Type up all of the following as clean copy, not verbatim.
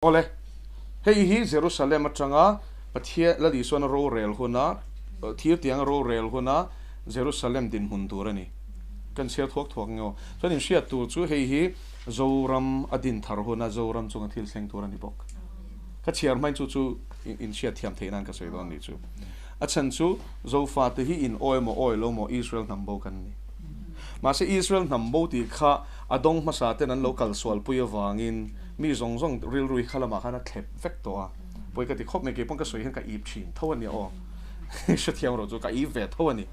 Awle, hei hi Jerusalem atanga Pathian Lal Isuan a rorel huna, thirtiang a rorel huna Jerusalem dinhmun tur a ni. Kan chhiar thuak thuak nge aw. Chuan in hriat tur chu hei hi Zoram a din thar huna Zoram chunga thil thleng tur a ni bawk. Ka chhiar hmain chu chu in hriat thiam theih nan ka sawi dawn nih chu. A chhan chu Zofate hi in awi emaw awi lo maw Israel hnam bo kan ni. Mahse Israel hnam bo tih kha a dawng hmasa ten an lo kal sualpui avangin mi zawng zawng rilru hi kha lamah khan a thlep vek tawh a, pawi ka ti khawp mai, keipawn ka sawi hian ka ip thin tho a nia aw, hrethiam rawh chu ka ip ve tho a ni.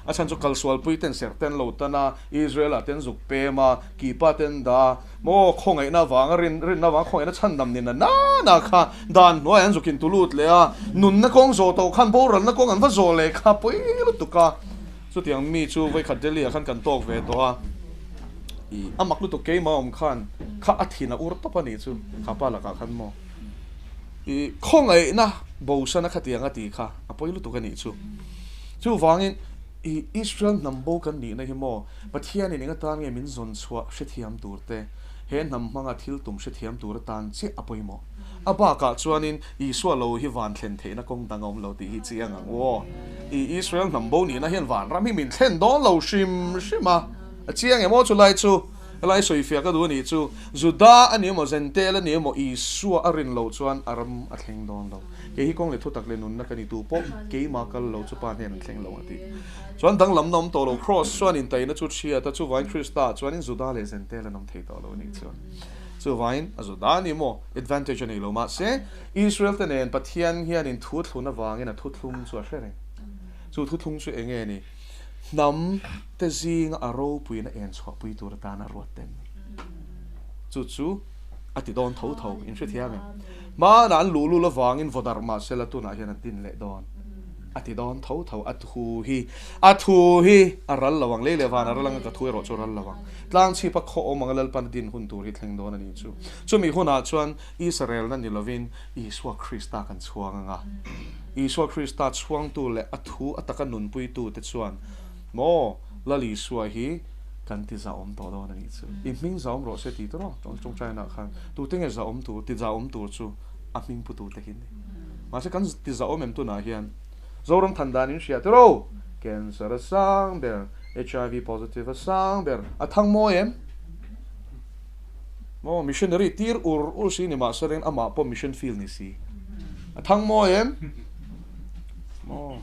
A chhan chu kal sualpui ten serh ten lo tan a, Israel ah ten zuk pem a, kipa ten dah a, maw khawngaihna avanga rin rinna avanga khawngaihna chhandam ni na nana kha dan hnuaiah an zuk in tu lut leh a, nunna kawng zawh tawh khan boralna kawng an va zawh leh kha pawi lutuk a. Chutiang mi chu vawikhat Delhi ah khan kan tawk ve tawh a, i a mak lutuk keimah awm khan kha a thin a ur tawp a nih chu kha pa lakah khan maw i khawngaihna bosana khatiang a tih kha a pawi lutuk a nih chu. Chuvangin i Israel hnam bo kan nihna hi maw Pathianin eng atan nge min zawn chhuah hrethiam tur te, he hnam hmanga thil tum hrethiam tur atan chiah a pawimawh. A bakah chuanin Isua lo hi van thlen theihna kawng dang a awm lo tih hi chiang ang u aw. I Israel hnam bo nihna hian vanram hi min thlen dawn lo hrim hrim a. A chiang em aw chulai chu? Helai sawifiah ka duh a nih chu, Juda a ni emaw Zentel a ni emaw Isua a rin loh chuan a ram a thleng dawn lo. Kei hi kawng leh thutak leh nunna ka ni tu pawh keimah kal lo chu Pa hnen an thleng lo a ti. Chuan danglamna awm tawh lo Kraws chuan intaihna chu thiat a, chuvangin Krista ah chuanin Juda leh Zentel an awm thei tawh lo a nih chuan. Chuvangin a zawt a ni maw? Advantage a nei lo. Mahse, Israel te nen Pathian hianin thu thlun avangin a thuthlung chu a hre reng. Chu thuthlung chu eng nge ni? Hnam te zinga a ropuina en chhuahpui tur atana ruat ten. Chu chu a ti dawn tho tho. In hrethiam em? Hmanah an luh lul avangin vawdarh mahsela tunah hian an din leh dawn. A ti dawn tho tho. A thu hi, a thu hi a ral lo ang. Lei leh van a ral anga ka thu erawh chu a ral lo ang. Tlang chhipa khaw awm anga Lalpan a din hun tur hi thleng dawn a ni chu. Chumi hunah chuan Israelna ni lovin Isua Krista kan chhuang ang a. Isua Krista chhuangtu leh a thu a taka nunpuitute chuan maw Lal Isua hi kan ti zahawm tawh dawn a nih chu. I hming zahawm rawh se ti tawh rawh tawngtainaah khan tute nge zahawm tur ti zahawm tur chu a hming putute hi ni. Mahse kan ti zahawm em tunah hian Zoram than dan in hria tiraw? Cancer a sang ber, HIV positive a sang ber, a thang mawi em? Maw missionary tir ur ur si ni mahse reng amah pawh mission field ni si. A thang mawi em? Maw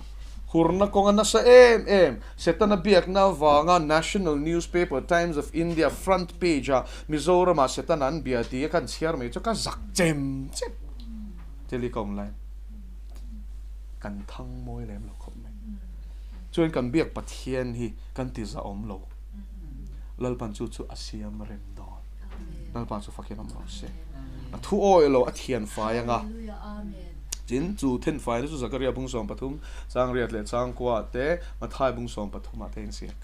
hurna kawnga nasa em em, Setana biakna avanga National Newspaper Times of India front page a Mizoramah Setana an bia ti a kan chhiar mai chu ka zak chem chem. Telecom line. Kan thang mawi lem lo khawp mai. Chuan kan biak Pathian hi kan ti zahawm lo. Lalpan chu chu a siam rem dawn. Lalpa chu fakin awm rawh se. A thu awi lo a thian fai anga. Tin, chu then fai na chu Zakaria bung 13, chang riat leh chang kua te, Mathai bung 13 ah te in siak.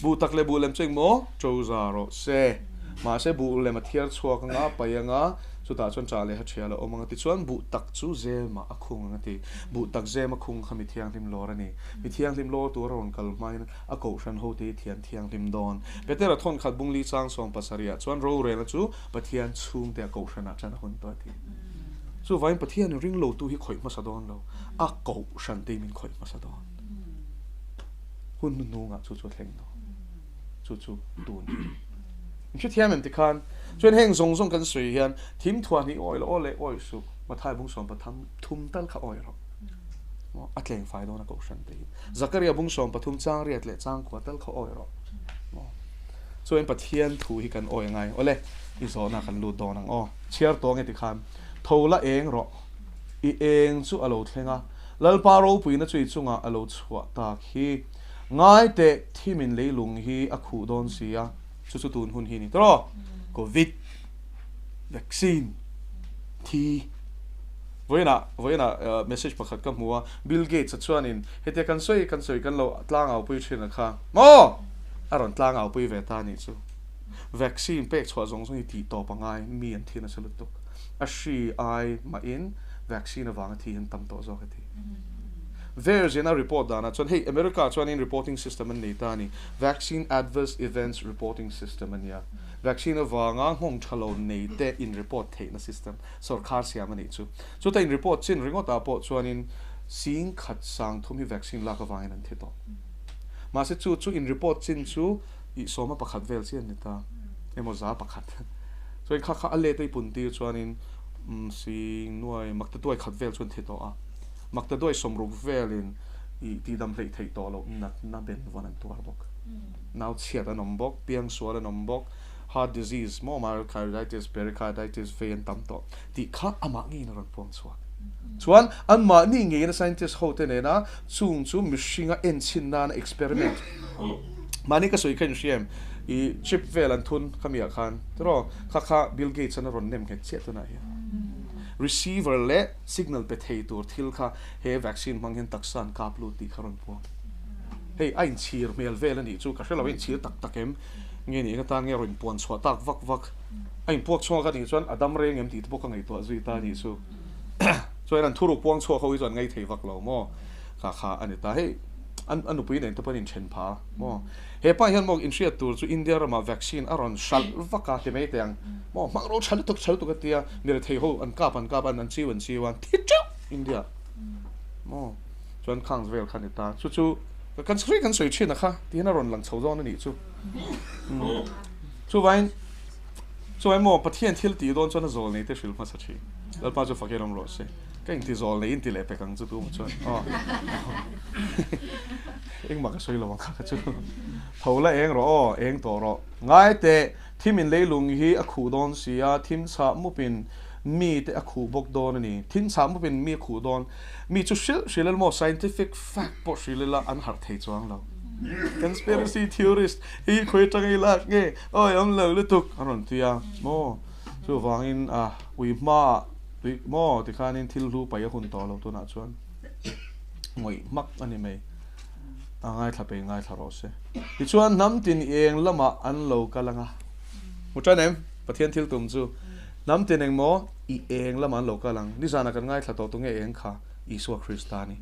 Buh tak leh buh lem chu engmaw? Ṭo za rawh se. Mahse buh lem a thiar chhuak anga, pai anga, chutah chuan ṭah leh ha ṭhial a awm anga tichuan buh tak chu zemah a khung anga ti. Buh tak zem a khung kha mi thianghlim lawr a ni. Mi thianghlim lawr tur a rawn kal hmain a kohhran hote hi thian thianghlim dawn. Petera thawnkhat bungli chang 70 ah chuan rorelna chu Pathian chhungte a kohhranah ṭan a hun tawh a ti. Chuvangin Pathianin ringlotu hi khawih hmasa dawn lo, a kohhran te hi min khawih hmasa dawn. Hun hnuhnungah chu chu a thleng dawn. Chu chu tun hi. In hrethiam em tikhan chuan heng zawng zawng kan sawi hian thim thuah hnih awi lo aw leh awi suh Mathai bung 13 thum tal kha awi rawh. A tleng fai dawn a kohhran te hi. Zakaria bung 13 chang riat leh chang kua tal kha awi rawh. Chuan Pathian thu hi kan awi angai. Awle i zawhna kan lut dawn ang aw. Chhiar tawh ange tikhan tho la eng rawh. I eng chu a lo thleng a, Lalpa ropuina chu i chungah a lo chhuah tak hi. Ngai teh, thimin leilung hi a khuh dawn si a, chu chu tun hun hi ni tawh. Covid vaccine thi. Vawiinah, vawiinah message pakhat ka hmu a, Bill Gates-a chuanin hetia kan sawi kan sawi kan lo tlangaupui thin a kha maw? A rawn tlangaupui ve ta a nih chu. Vaccine pek chhuah zawng zawng hi tih tawp a ngai, mi an thi nasa lutuk. A hri ai mahin vaccine avanga thi hi an tam tawh zawk a ti. VAERS in a report danah chuan hei America chuanin reporting system an nei ta a ni, Vaccine Adverse Events Reporting System a nia. Vaccine avanga nghawng tha lo nei te in report theihna system sorkar siam a nih chu. Chuta in report chin ringawtah pawh chuanin 10,000 sang thum hi vaccine lak avangin an thi tawh. Mahse chu chu in report chin chu i 11 vel chian ni ta emaw 100. Chuan kha kha a let a i pun tir chuanin sing nuai makta duai khat vel chuan thi tawh a. Makta duai 60 velin i tihdam hleih theih tawh loh natna ben vawn an tuar bawk. Nau chhiat an awm bawk, piangsual an awm bawk, heart disease maw myocarditis, pericarditis vei an tam tawh tih kha amah ngeiin a rawn puang chhuak. Chuan anmahni ngeiin a scientist ho te nena chung chu mihringa enchhin nana experiment mahni ka sawi kha inhria em i chip vel an thun khami ah khan tiraw kha kha Bill Gates an a rawn nem nghet chiah tunah hian receiver leh signal pe thei tur thil kha he vaccine hmang hian taksa an kap lut tih kha rawn puang. Hei a inchhir hmel vel a nih chu ka hre lo a inchhir tak tak em nge nih atan nge rawn puan chhuah tak vak vak a inpuak chhuak a nih chuan a dam reng em tih te pawh ka ngaihtuah zui ta a nih chu chuan an thuruk puang chhuak ho hi chu an ngaithei vak lo maw kha kha a ni ta hei an a nupui nen te pawh an inthen pha maw he pa hian maw inhriat tur chu India ramah vaccine a rawn hralh vak a ti mai teh ang maw hmang ro tha lutuk tha lutuk a tia mi rethei ho an kap an kap a an chiu an chiu a thi teuh India maw. Chuan khang vel kha ni ta. Chu chu kan sawi kan sawi thin a kha tihian a rawn lang chho dawn a nih chu. Chuvain chuvain maw Pathian thil tih dawn chuan a zawl nei te hrilh hmasa thin. Lalpa chu fakir awm rawh se. Ka inti zawl nei inti leh pek ang chu tu maw chuan. Aw. Engmah ka sawi lo ang kha kha chu. Tho la eng rawh aw, eng tawh rawh. Ngai teh, thim in leilung hi a khuh dawn si a, thim chhah mupin mi te a khuh bawk dawn a ni. Thim chhah mupin mi a khuh dawn. Mi chu hrilh hrilh ila maw scientific fact pawh hrilh ila an harh thei chuang lo. Conspiracy theorist hi khawi atanga i lak nge awi awm lo lutuk an rawn ti a maw. Chuvangin a ui hmaah tui maw tikhanin thil hlu paih a hun tawh lo tunah chuan ngawih hmak a ni mai. A ngaithla pei ngaithla rawh se. Tichuan hnam tin eng lamah an lo kal anga. Hmu tan em? Pathian thil tum chu hnam tin eng maw i eng lamah an lo kal ang. Nizanah kan ngaithla tawh tunge eng kha? Isua Krista a ni.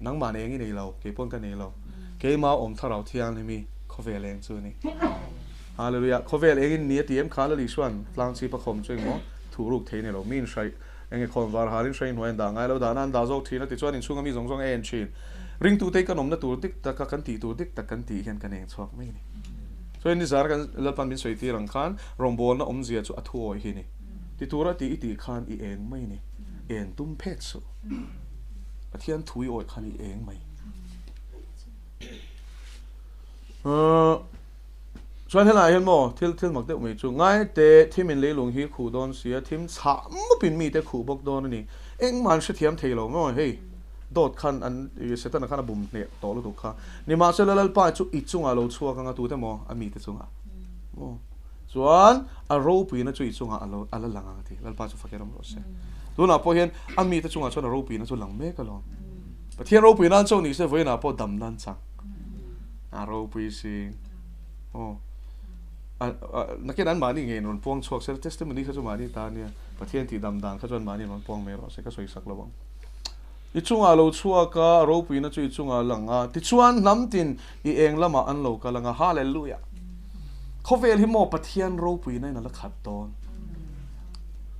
Nangmah eng i nei lo, kei pawn ka nei lo. Keimah awm Thlarau Thianghlim i khawvel eng chu a ni. Hallelujah! Khawvel eng in ni a ti em kha Lal Isua'n tlang chip a khawm chu eng maw thuh ruk thei a ni lo. Mi inhraih eng nge khawn var halin hraih hnuai an dah ngai lo, dahna an dah zawk thin a tichuan inchhunga mi zawng zawng a en thin. Ringtute kan awmna tur dik taka kan tih tur dik tak kan tih hian kan eng chhuak mai a ni. Chuan nizar kan Lalpan min sawi tir ang khan rawngbawlna awmzia chu a thuawi hi a ni. Ti tura tih i tih khan i eng mai a ni. Eng tum phet suh. Pathian thu i awih khan i eng mai. Chuan helaiah hian maw thil thil mak deuh mai chu ngai te thim in leilung hi khuh dawn si a, thim chhah mup in mite khuh bawk dawn a ni. Engmah an hrethiam thei lo maw hei dawt khan an Setana khan a bum hneh tawh lutuk kha. Nimahsela Lalpa chu i chungah lo chhuak anga tute maw a mite chungah maw chuan a ropuina chu i chungah a lo a la lang ang a ti. Lalpa chu fakir awm rawh se. Tunah pawh hian a mite chungah chuan a ropuina chu lang mek alawm. Pathian ropui nan chauh ni se vawiinah pawh dam nan chang. A ropui si. Aw. Nakin an mahni ngei in rawn puang chhuak se, testimony kha chu mahni ta ania. Pathian tih dam dan kha chuan mahni rawn puang mai rawh se, ka sawi sak lo ang. I chungah lo chhuak a, a ropuina chu i chungah a lang a, tichuan hnam tin i eng lamah an lo kal ang a, Hallelujah! Khawvel hi maw Pathian ropuina in a la khat dawn?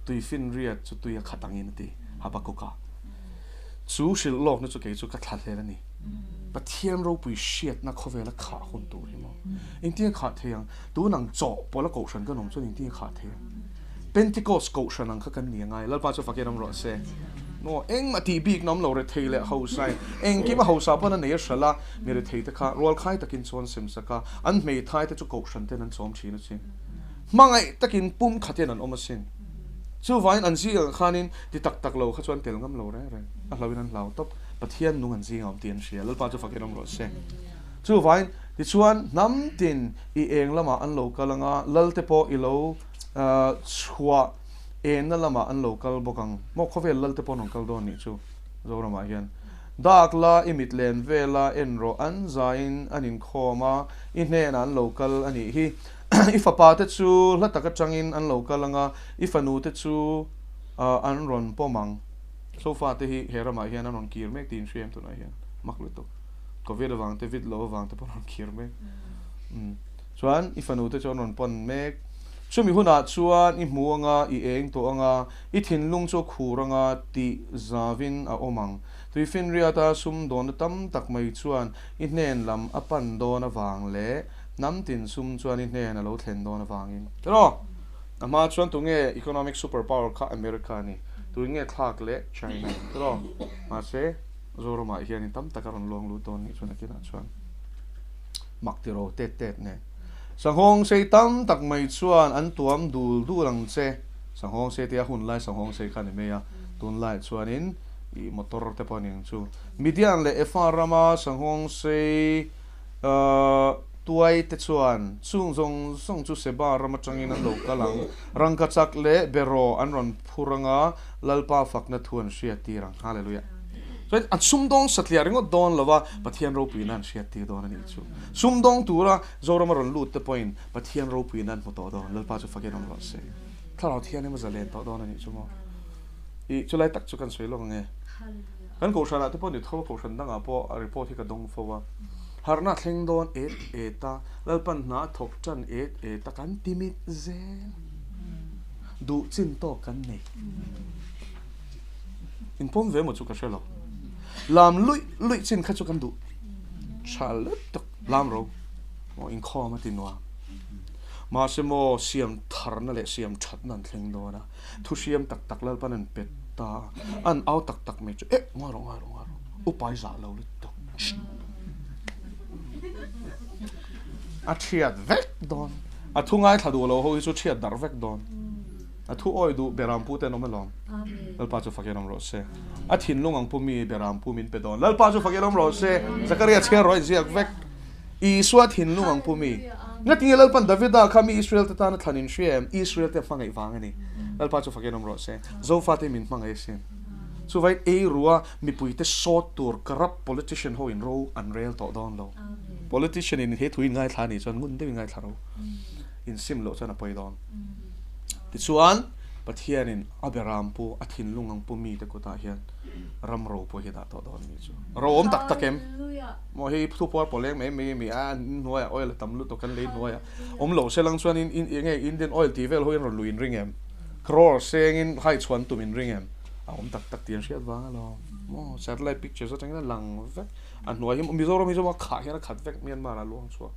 Tuifinriat chu tui a khat angin a ti, Habakuka. Chu hrilh lawkna chu kei chu ka thlahlel a ni. Pathian ropui hriatna khawvela khah hun tur hi maw? Engtin a khah thei ang? Tun ang chaw pawla kohhran kan awm chuan engtin a khah thei ang? Pentecost kohhran ang kha kan ni angai. Lalpa chu fakin awm rawh se. Maw? Engmah tih bikna awm lo rethei leh hausa in engkim a hausa pawn a nei a hralh a, mi rethei te kha rualkhai takin chuan sem sak a, an hmeithai te chu kohhran ten an chawm thin asin. Hmangaih takin pum khatin an awm asin. Chuvangin an zingah khanin ti tak tak lo kha chuan tel ngam lo reng reng. A hlauhin an hlau tawp. Pathian nung an zingah awm tih an hria. Lalpa chu fakin awm rawh se. Chuvangin tichuan hnam tin i eng lamah an lo kal anga, Lalte pawh i lo chhuah enna lamah an lo kal bawk ang. Maw khawvel Lalte pawh an rawn kal dawn nih chu Zoramah hian. Dak la, i mit len vela en rawh, an zaiin an inkhawm a, i hnenah an lo kal a nih hi. I fapa te chu hla tak atangin an lo kal anga, i fanu te chu an rawn pawm ang. Sofa te hi he ramah hian an rawn kir mek tiin hria em tunah hian mak lutuk. Covid avang te, vid lo avang te pawh an rawn kir mek. Chuan i fanu te chu an rawn pawn mek. Chumi hunah chuan i hmu anga, i eng tawh anga, i thinlung chu a khur anga tih zavin a awm ang. Tuifinriata sumdawnna tam tak mai chuan i hnen lam a pan dawn avang leh hnam tin sum chuan i hnen a lo thlen dawn avangin. Tiraw? A hma chuan tunge economic super power kha America a ni, tuin nge thlak leh China a ni. Tiraw? Mahse, Zoramah hianin tam tak a rawn luang lut dawn nih chuan a kinah chuan mak tiraw tet tet nen. Sanghawng sei tam tak mai chuan an tuam dul dul ang che. Sanghawng sei te a hun lai sanghawng sei kha a ni mai a, tunlaiah chuanin ih motor te pawh a ni ang chu. Midian leh Efa rama sanghawng sei tuai te chuan chung zawng zawng chu Seba ram atangin an lo kal ang. Rangkachak leh beraw an rawn phur anga Lalpa fakna thu an hriat tir ang. Hallelujah. Chuan an sumdawng satliah ringawt dawn lo va, Pathian ropuina an hriat tir dawn a nih chu. Sumdawng tura Zoram a rawn lut te pawhin Pathian ropuina an hmu tawh dawn. Lalpa chu fakin awm rawh se. Thlarau Thianghlim a zalen tawh dawn a nih chu maw. Ih, chulai tak chu kan sawi lawk ang e. Kan kohhranah te pawh ni tho a, kohhran dangah pawh a report hi ka dawng fo a. Harhna a thleng dawn et et a, Lalpan hna a thawk tan et et a, kan timit zel. Duh chin tawk kan nei. Inpawm ve maw chu ka hre lo. Lam luih luih chin kha chu kan duh tha lutuk. Lam ro maw inkhawm a ti nuam. Mahse maw siam tharna leh siam thatna an thleng dawn a. Thu hriam tak tak Lalpan an pet ta a, an au tak tak mai chu eh ngawi rawh ngawi rawh ngawi rawh upai zah lo lutuk. A thiat vek dawn. A thu ngaithla duh lo ho hi chu thiat darh vek dawn. A thu awi duh Berampu te an awm alawm. Lalpa chu fakin awm rawh se. A thinlung ang pu mi Berampu min pe dawn. Lalpa chu fakin awm rawh se. Zakaria chhiar rawh a inziak vek. Isua thinlung ang pu mi. Ngatinge Lalpan Davida kha mi Israel te tana thlan in hria em? Israel te hmangaih vang a ni. Lalpa chu fakin awm rawh se. Zofate min hmangaih asin. Chuvai ei rua mipuite sawt tur corrupt politician ho in ro an rel tawh dawn lo. Politician in he thu in ngaithla a nih chuan ngun deuhin ngaithla ro. In sim loh chuan a pawi dawn. Tichuan Pathianin a beram pu a thinlung ang pu mite kutah hian ram ro pawh hi a dah tawh dawn a nih chu. Ro awm tak tak em? Maw hei thu puar pawh leng mai mai a mi a, an hnuaiah oil a tam lutuk an lei hnuaiah awm lo se lang chuan in eng nge Indian oil tih vel ho hian rawn lui in ring em? Crore sengin hai chhuan tum in ring em? A awm tak tak tih an hriat vang alawm. Maw satellite pictures atangin a lang vek. A hnuai hi Mizoram hi chu a khah hian a khat vek Myanmar ah luang chhuak.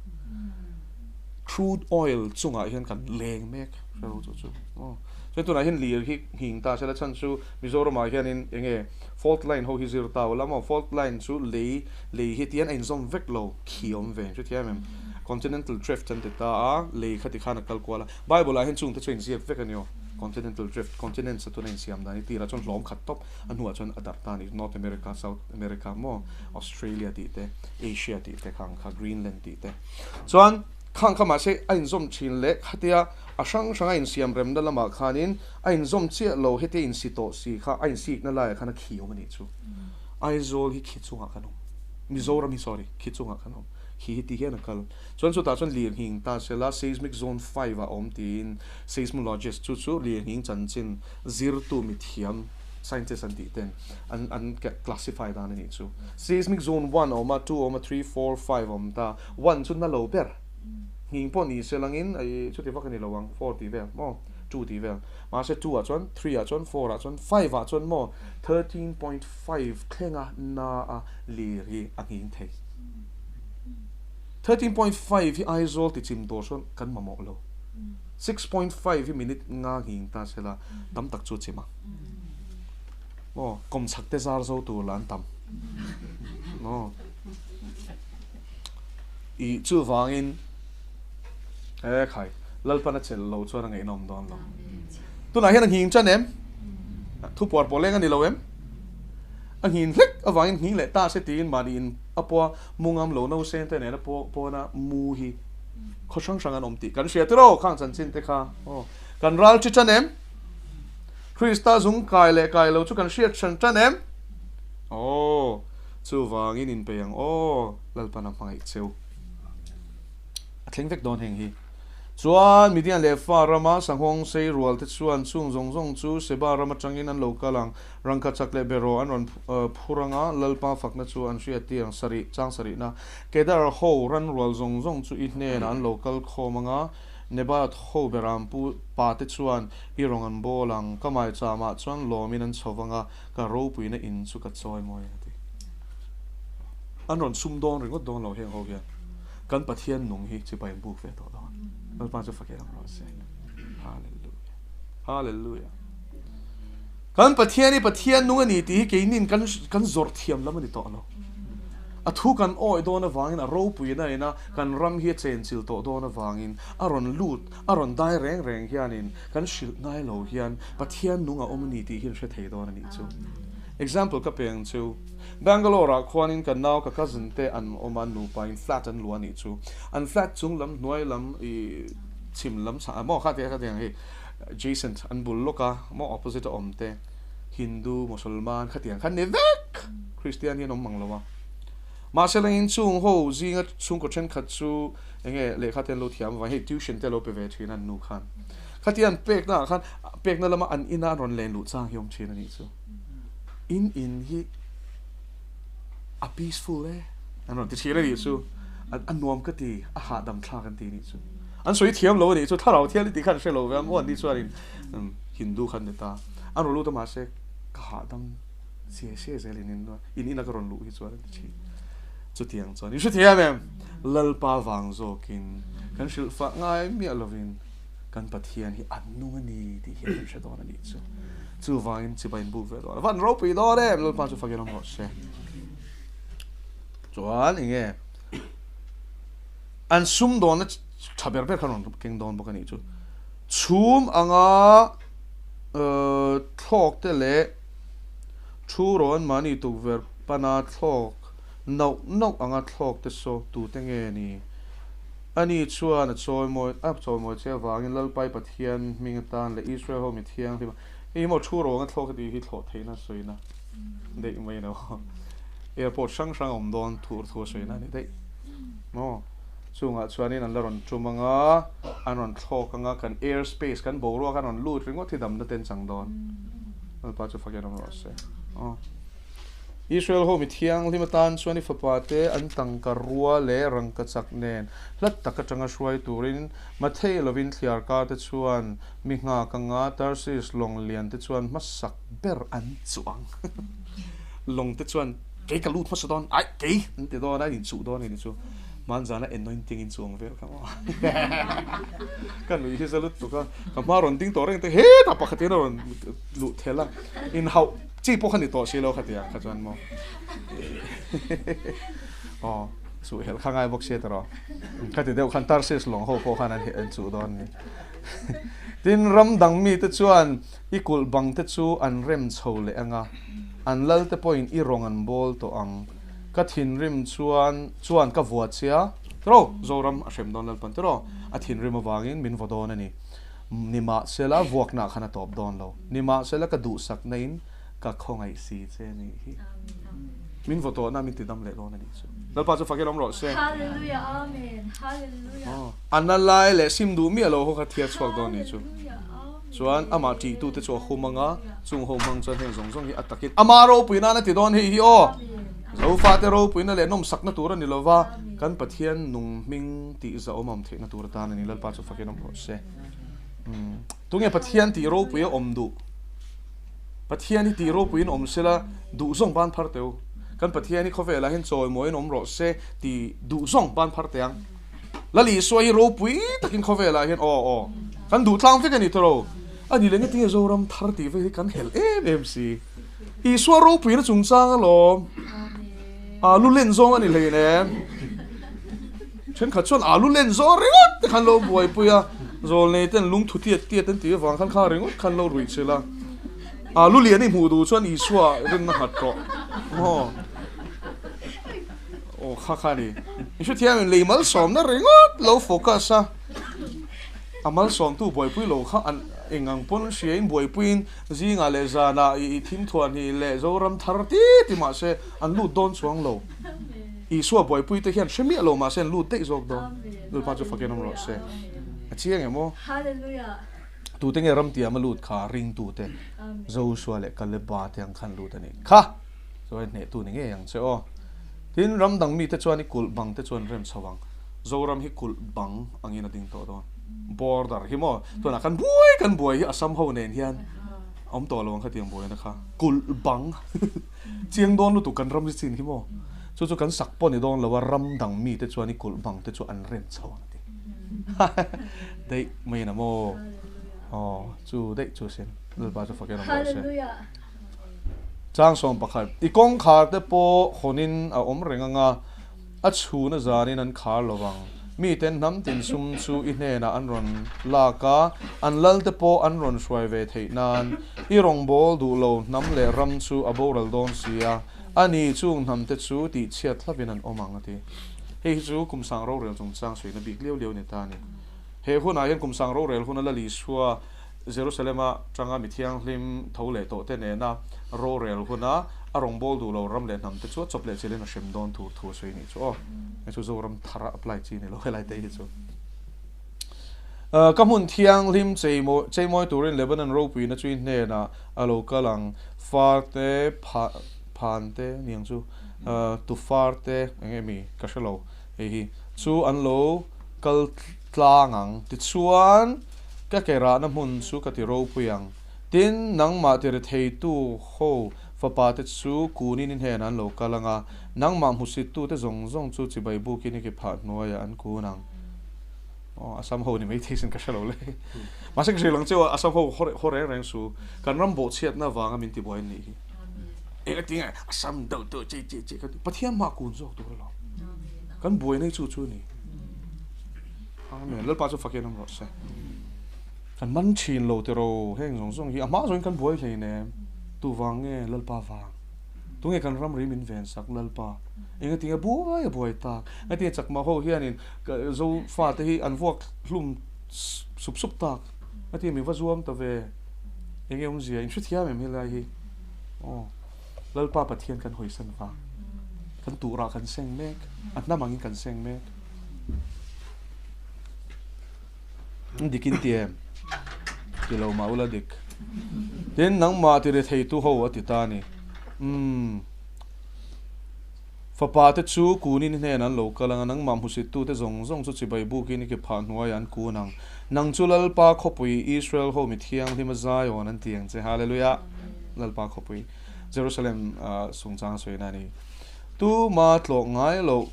Crude oil chungah hian kan leng mek hre ro chu chu. Maw chuan tunah hian lir hi nghing ta sela chhan chu Mizoramah hianin eng nge fault line ho hi zir ta ula maw fault line chu lei lei hi tihian a inzawm vek lo khi awm ve hrethiam em continental drift an ti ta a lei kha tikhan a kal kual a Bible ah hian chungte chu a inziak vek a ni aw continental drift continents a tuna insiam dan hi tirah chuan hlawm khat tawp a hnuah chuan a darh ta a ni North America South America maw Australia tih te Asia tih te khang kha Greenland tih te chuan khang kha mahse a inzawm thin leh khatia a hrang hrang a insiam remna lamah khanin a inzawm chiah lo hetia insi tawh si kha a insikna laiah khan a khi awm a nih chu. Aizawl hi khi chungah kan awm. Mizoram hi sorry khi chungah kan awm. Khi hi ti hian a kal. Chuan chutah chuan lirnghing ta sela seismic zone 5 ah a awm tiin seismologist chu chu lirnghing chanchin zirtu mithiam scientist an tih ten an an classify dan a nih chu. Seismic zone 1 a awm a, 2 a awm a, 3, 4, 5 a awm ta. 1 chu na lo ber. Nghing pawh ni se langin ih chuti vak a ni lo ang 4 tih vel maw 2 tih vel. Mahse 2 ah chuan 3 ah chuan 4 ah chuan 5 ah chuan maw 13.5 thlenga na a lir hi a nghing thei. 13.5 hi Aizawl ti chim tur chuan kan mamawh lo. 6.5 hi minute nga nghing ta sela tam tak chu a chim ang. Maw kawmchhak te zar zo tur lah an tam. Maw ih chuvangin e khai Lalpan a chelh lo chuan a ngaihnawm dawn lo. Tunah hian a nghing tan em? Thu puar pawh leng a ni lo em? A nghin hlek avangin nghing leh ta se tiin mahni in a pawha mu ngam lo no sen te nena pawna mu hi khaw hrang hrang an awm tih kan hria tiraw khang chanchin te kha aw kan ral chi tan em? Krista zung kai leh kai lo chu kan hriat hran tan em? Aw chuvangin inpeih ang aw Lalpan a hmangaih cheu. A thleng vek dawn heng hi. Chuan Midian leh Efa rama sanghawng sei rual te chuan chung zawng zawng chu Seba ram atangin an lo kal ang. Rangkachak leh Beraw an rawn phur ang a, Lalpa fakna chu an hriat tir ang. Sarih, chang sarihna. Kedar ho ran rual zawng zawng chu i hnenah an lo kal khawm ang a, Nebaioth ho beram pu pa te chuan i rawng an bawl ang, ka maicham ah chuan lawm in an chho vang a, ka ropuina in chu ka chawi mawi ang a ti. An rawn sum dawn ringawt dawn lo heng ho hian kan Pathian nung hi chibai an buk ve tawh dawn. Lalpa chu fak em rawh se. Hallelujah. Hallelujah. Kan Pathian hi Pathian nung a ni tih hi keinin kan kan zawrh thiam lam a ni tawh lo. A thu kan awih dawn avangin a ropuina ina kan ram hi a chenchil tawh dawn avangin a rawn lut a rawn dai reng reng hianin kan hrilh ngai lo hian Pathian nung a awm a ni tih hi an hre thei dawn a nih chu. Example ka pe ang chu. Bangalore ah khuanin ka nau ka cousin te an awm a nupa in flat an luah a nih chu. An flat chung lam hnuai lam i chhim lam chhah maw kha tia kha tiang hei adjacent an bul lawk a maw opposite a awm te Hindu Mosolman kha tiang kha ni vek Christian hi an awm mang lo a. Mahse lengin chung ho zinga chhungkaw thenkhat chu enge lehkha te an lo thiam avang hei tuition te a lo pe ve thin a an nu khan. Khatia an pekna ah khan pekna lama an ina an rawn len luh chang hi awm thin a nih chu. In in hi a peaceful e an rawn ti thin a nih chu. A nuam ka ti a hahdam thlak an ti a nih chu. An sawi thiam lo a nih chu thlarau thial i tih khan hre lo ve a maw an nih chuanin Hindu khan ni ta. An rawn lut a mahse ka hahdam siai siai zel in in ina ka rawn luh hi chuan an ti thin. Chutiang chuan i hrethiam em? Lalpa vang zawkin kan hrilh fah ngai miah lovin kan Pathian hi an nung a ni tih hian kan hre dawn a nih chu. Chuvangin chibai in buk ve dawn a. Van ropui dawn em! Lalpa chu fakin awm rawh se. Chuan enge an sumdawnna tha ber ber khan rawn keng dawn bawk a nih chu. Chhum anga thlawk te leh thu rawn mahni tukverh pana thlawk nauh nauh anga thlawk te saw tute nge ni? Ani chuan a chawimawi a chawimawi che avangin Lalpai Pathian hming atan leh Israel ho mi thianghlim a hei maw thu rawng a thlawk a tih hi thlawh theihna sawina daih mai lo airport hrang hrang a awm dawn thur thu a sawina a ni daih maw chungah chuanin an la rawn tum anga an rawn thlawk anga kan air space kan boruak an rawn lut ringawt hi damna ten chang dawn Lalpa chu fakin awm rawh se aw. Israel ho mi thianghlim atan chuan i fapate an tangka rua leh rangkachak nen hlat tak atanga hruai turin Mathei lovin thliarkar te chuan mi nghak anga Tarsis lawng lian te chuan hmasak ber an chuang. Lawng te chuan kei ka lut hmasa dawn, aih kei an ti dawn a, an inchuh dawn a ni chu. Hmanzana anointing in chuang vel kha maw. Ka nuih hi za lutuk a, ka hma rawn ding tawh reng te hetah pakhat hian a rawn luh thelh a, inhauh Chi pawh kha ni tawh si lo kha tia kha chuan maw aw suh helh kha ngai bawk sia tawh kha ti deuh khan Tarsis lawng ho pawh khan an an chuh dawn ni tin ram dang mi te chuan i kulh bang te chu an rem chho leh anga an lal te pawhin i rawng an bawl tawh ang ka thinrim chuan chuan ka vua chia tiraw Zoram a hrem dawn Lalpan tiraw a thinrim avangin min vaw dawn a ni. Nimahsela vuakna khan a tawp dawn lo. Nimahsela ka duhsakna in ka khawngaih si che a nih hi. Min vaw tawhna min tidam leh dawn a nih chu. Lalpa chu fakin awm rawh se. Hallelujah Amen Hallelujah. A na lai leh sim duh miah lo ho kha thiat chhuak dawn a nih chu. Chuan amah tihtu te chu a hum anga chung ho hmang chuan heng zawng zawng hi a takin amah ropui nan a ti dawn hei hi aw. Zofate ropuina leh nawmsakna tur a ni lova, kan Pathian nung hming tih zahawm awm theihna tur atan a ni. Lalpa chu fakin awm rawh se. Tunge Pathian tih ropui a awm duh? Pathian hi tih ropuiin awm sela duh zawng ban phar teh u. Kan Pathian hi khawvelah hian chawimawiin awm rawh se tih duh zawng ban phar teh ang. Lal Isua hi ropui takin khawvelah hian aw aw kan duh tlang vek a ni tawh lo. A ni leh nge tinge Zoram thar tih vel hi kan helh em em si. Isua ropuina chungchang alawm. Alu len zawng a ni hlei nem. Thenkhat chuan alu len zawng ringawt te khan lo buaipui a, zawlnei ten lungthu tiat tiat an tih avang khan kha ringawt khan lo ruih chilh a. Alu lian i hmuh duh chuan Isua rinna nghat rawh. Maw? Aw kha kha ni. I hrethiam in lei malsawmna ringawt lo focus a. A malsawmtu buaipui lo kha an engang pawn hria in buaipuiin Zingah leh zanah i thim thuah hnih leh Zoram thar ti ti mahse an lut dawn chuang lo. Isua buaipui te hian hre miah lo mahse an lut daih zawk dawn. Lalpa chu fakin awm rawh se. A chiang em aw? Tute nge ramtiam a lut kha ringtute Joshua leh Kaleba te ang khan lut a nih kha. Chuan hnehtu ni ngei ang che aw. Tin, ram dang mite chuan i kulh bang te chuan rem chho ang. Zoram hi kulh bang angin a ding tawh dawn. Border hi maw tunah kan buai kan buai hi Assam ho nen hian awm tawh lo ang khatiang buaina kha kulh bang chiang dawn lutuk kan ram hi chin hi maw chu chu kan sak pawh ni dawn lo a ram dang mite chuan i kulh bang te chu an rem chho ang ti daih mai na maw aw chu daih chu sin Lalpa chu fakin awm rawh se. Chang 11 I kawngkhar te pawh hawnin a awm reng anga A chhun a zanin an khar lo vang. Miten hnam tin sum chu i hnenah an rawn lak a, an lalte pawh an rawn hruai ve theih nan. I rawngbâwl duh lo hnam leh ram chu a boral dawn si a, a ni chung hnamte chu tihchhiat hlavin an awm ang, a ti. Hei hi chu kum sang rorel chungchang suihna bik liau liau a ni ta a ni. He hunah hian kum sang rorel huna Lal Isua Jerusalem-a tanga mi thianghlim tho leh tawhte nena rorel huna a rawngbâwl duh lo ram leh hnamte chu a chawp leh chilhin a hrem dawn tur thu a sawi nih chu aw. Hei chu Zoram thara apply chi ni lo helai te hi chu. Ka hmun thianghlim cheimawi turin Lebanon ropuina chu i hnenah a lo kal ang, far te, phan te niang chu, tu far te eng nge mi ka hre lo hei hi, chu an lo kal tlang ang. Tichuan. Ka ke rahna hmun chu ka ti ropui ang. Tin, nangmah ti retheitu ho fapa te chu kunin i hnenah an lo kal ang a, nangmah hmusittute zawng zawng chu chibai bukin i ke phah hnuaiah an kun ang. Aw, Assam ho ni maithei sin ka hre lo le. Mahse ka hrilh ang che aw, Assam ho haw reng reng su. Kan ram bawhchhiatna avanga min tibuai an nih hi. Eng a ti nge Assam deuh deuh che che che ka ti. Pathian hmah kun zawk tur alawm. Kan buaina hi chu chu a ni. Amen. Lalpa chu fakin awm rawh se. Kan man thin lo tiro heng zawng zawng hi a hma zawngin kan buai hlei nem. Tu vang nge Lalpa vang. Tu nge kan ram ri min ven sak Lalpa. Enga tinge buai a buai tak. Enga tinge chakma ho hianin zo fate hi an vuak hlum sup sup tak. Enga tinge min va zuam ta ve. Enge awmzia in hrethiam em helai hi. Aw. Lalpa Pathian kan hawisan vang. Kan turah kan seng mek. A hnam angin kan seng mek. Dik in ti em? Ti lo mah ula dik. Tin, nangmah ti retheitu ho a ti ta a ni. Umm. Fapa te chu kunin i hnenah an lo kal ang a, nangmah hmusittute zawng zawng chu chibai bukin i ke phah hnuaiah an kun ang. Nang chu Lalpa khawpui Israel ho mi thianghlim a Zion an ti ang che. Hallelujah! Lalpa khawpui Jerusalem chungchang a sawina a ni. Tuma tlawh ngai loh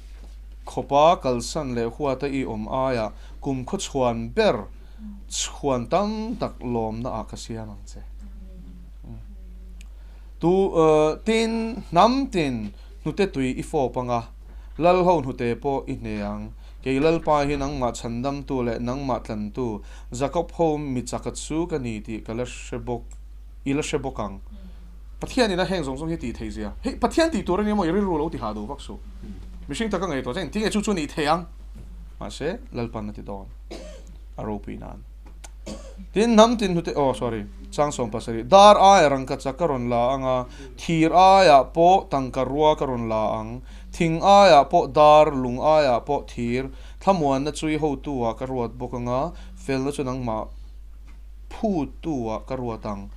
khawpa kalsan leh huata i awm aiah kum khaw chhuan ber chhuan tam tak lawmna ah ka siam ang che. Tu tin hnam tin hnute tui i fawp anga, lal ho hnute pawh i hne ang. Kei Lalpa hi nangmah chhandamtu leh nangmah tlantu, Jakob ho mi chaka chu ka ni tih ka la hre bawk, i la hre bawk ang. Pathian ina heng zawng zawng hi tih theih zia. Hei Pathian tih tur ania maw i rilru lo ti hah duh vak suh. Mihring taka ngaihtuah chuan engtin nge chu chu nih theih ang? Mahse Lalpan a ti dawn a ropui nan. Tin hnam tin hnute aw sorry chang 17 dar aia rangkachak ka rawn la ang a, thir aiah pawh tangka rua ka rawn la ang, thing aiah pawh dar, lung aiah pawh thir, thlamuanna chu i hotu ah ka ruat bawk ang a, felna chu nangmah Phutu-ah ka ruat ang.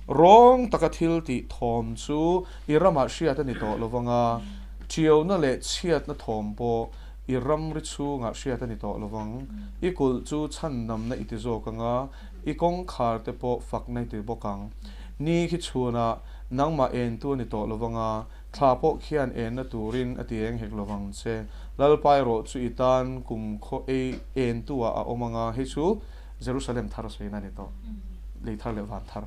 Rawng taka thil tih thawm chu i ramah hriat a ni tawh lo vang a, ṭiauna leh chhiatna thawm pawh i ramri chhungah hriat a ni tawh lo vang. I kulh chu chhandamna i ti zawk ang a, i kawngkhar te pawh fakna i ti bawk ang. Ni khi chhunah nangmah entu a ni tawh lo vang a, thla pawh khian enna turin a ti eng hek lo vang che. Lalpa erawh chu i tan kum khaw ei entu-ah a awm ang a, hei chu Jerusalem thar sawiin a ni tawh, lei thar leh van thar.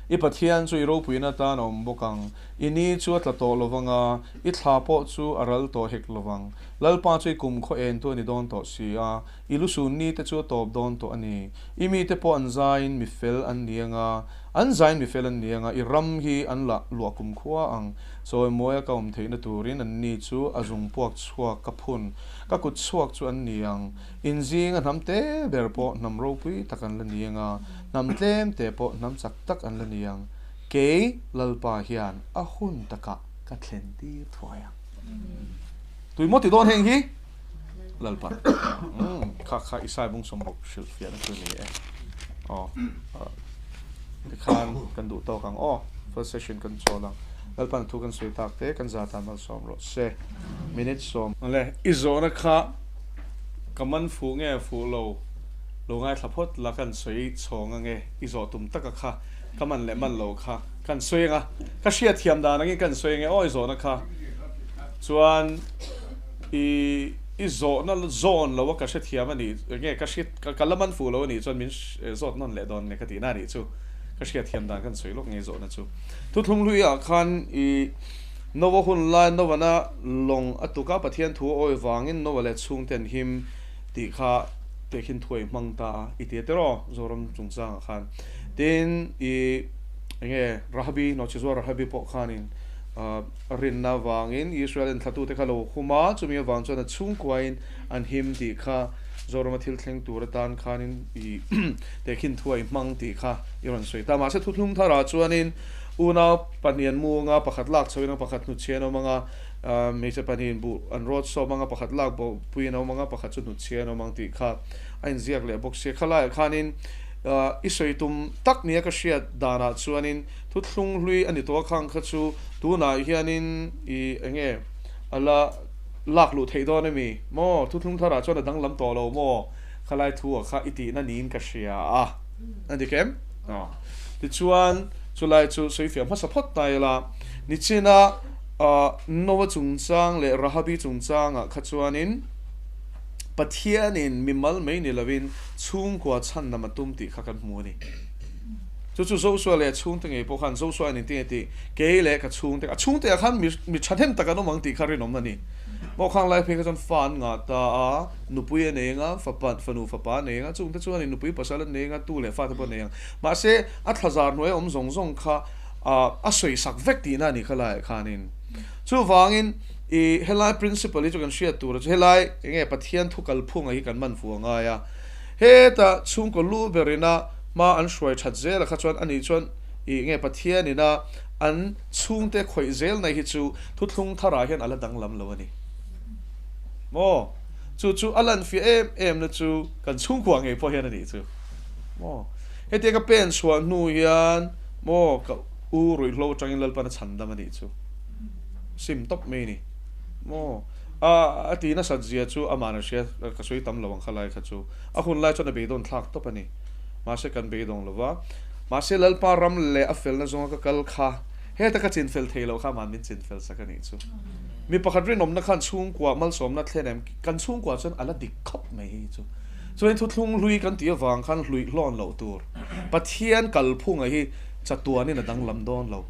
I Pathian chu i ropuina atan a awm bawk ang, i ni chu a tla tawh lo vang a, i thla pawh chu a ral tawh hek lo vang. Lalpa chu i kumkhaw entu a ni dawn tawh si a, i lusun nite chu a tawp dawn tawh a ni. I mite pawh an zaiin mi fel an ni ang a, an zaiin mi fel an ni ang a, i ram hi an la luah kumkhua ang. Chawimawi a ka awm theihna turin anni chu a zung puak chhuak ka phun, ka kut chhuak chu an ni ang. Inzing a hnam te ber pawh hnam ropui tak an la ni ang a, hnam tlem te pawh hnam chak tak an la ni ang. Kei Lalpa hian a hun takah ka thlen tir thuai ang. Tui maw ti dawn heng hi? Lalpa. Kha kha Isai bung sawmruk hrilh fiahna chu ni e. Aw. Tikhan kan duh tawk ang aw. First session kan chawl ang. Lalpan thu kan sawi tak te kan za tan malsawm rawh se. Minute 10. Awle, i zawhna kha. Ka man fuh nge fuh lo lo ngaithla phawt la kan sawi chhawng ange i zawh tum taka kha ka man leh man lo kha kan sawi anga ka hriatthiam dan angin kan sawi ange aw i zawhna kha chuan i i zawhna zawn lo a ka hrethiam a nih nge ka hri ka la man fuh lo a nih chuan min zawt nawn leh dawn nge ka tihna a nih chu ka hriatthiam dan kan sawi lawk nge zawhna chu thuthlung hlui ah khan i Noah hun lai Noah-na lawng a tuk a, Pathian thu a awi vangin Noah leh chhungte an him tih kha tehkhin thuai hmang ta a, i ti a tiraw Zoram chungchangah khan. Tin, i enge Rahabi, Nawhchizuar Rahabi pawh khanin a rinna vangin Israel enthlatute kha lo hum a, chumi avang chuan a chhungkuain an him tih kha Zorama thil thleng tur atan khanin i tehkhin thuai hmang tih kha i rawn sawi ta. Mahse thuthlung tharah chuanin Unau pahnih an mu anga, pakhat lak chhoin a pakhat hnutchhiah an awm anga, hmeichhe pahnihin buh an rawt sawm anga, pakhat lak bohpuiin a awm anga, pakhat chu hnutchhiah an awm ang tih kha a inziak leh bawk sia. Khalaiah khanin i sawi tum tak nia ka hriat danah chuanin thuthlung hlui a ni tawh a, khang kha chu tunah hianin i enge a la lak luh theih dawn ami maw? Thuthlung tharah chuan a danglam tawh lo maw? Khalai thu ah kha i tihna niin ka hria a. A dik em? Tichuan, chulai chu sawifiah hmasa phawt ta ila, nichina Noah chungchang leh Rahabi chungchangah kha chuanin Pathianin mimal mai ni lovin chhungkua chhan lam a tum tih kha kan hmu a ni. Chu chu Joshua leh a chhungte ngei pawh khan Joshua in engtin nge tih kei leh ka chhungte, a chhungte ah khan mi thahnem tak an awm ang tih kha rinawm a ni. Maw khang lai phei kha chuan fa an ngah ta a, nupui a nei anga, fapa, fanu fapa a nei anga, chungte chuan in nupui pasal an nei anga, tu leh fate pawh an nei ang. Mahse, a thlazar hnuaia awm zawng zawng kha a sawisak vek tihna a ni kha laiah khanin. Chuvangin, i helai principle hi chu kan hriat tur a chu helai enge Pathian thu kalphunga hi kan man fu a ngai a. Heta chhungkaw lu berina hma an hruai that zela kha chuan ani chuan i nge Pathianina an chhungte khawih zelna hi chu thuthlung tharah hian a la danglam lo a ni. Maw? Chu chu a lanfiah em em na chu kan chhungkua ngei pawh hian a nih chu. Maw? Hetia ka pen chhuah hnu hian maw ka u ruihhlo atangin Lalpan a chhan dam a nih chu. Sim tawp mai a ni. Maw? A a ti nasat zia chu aman a hria ka sawi tam lo ang kha lai kha chu. A hun lai chuan a beidawn thlak tawp a ni. Mahse kan beidawng lo va. Mahse Lalpa ram leh a felna zawnga ka kal kha Heta ka chinfel thei loh kha mah min chinfel sak a nih chu. Mi pakhat rinawmna khan chhungkua malsawmna thlen em? Kan chhungkua chuan a la dik khawp mai hi chu. Chuan thuthlung hlui kan tih avang khan hluih hlawn loh tur. Pathian kalphunga hi chatuanin a danglam dawn lo.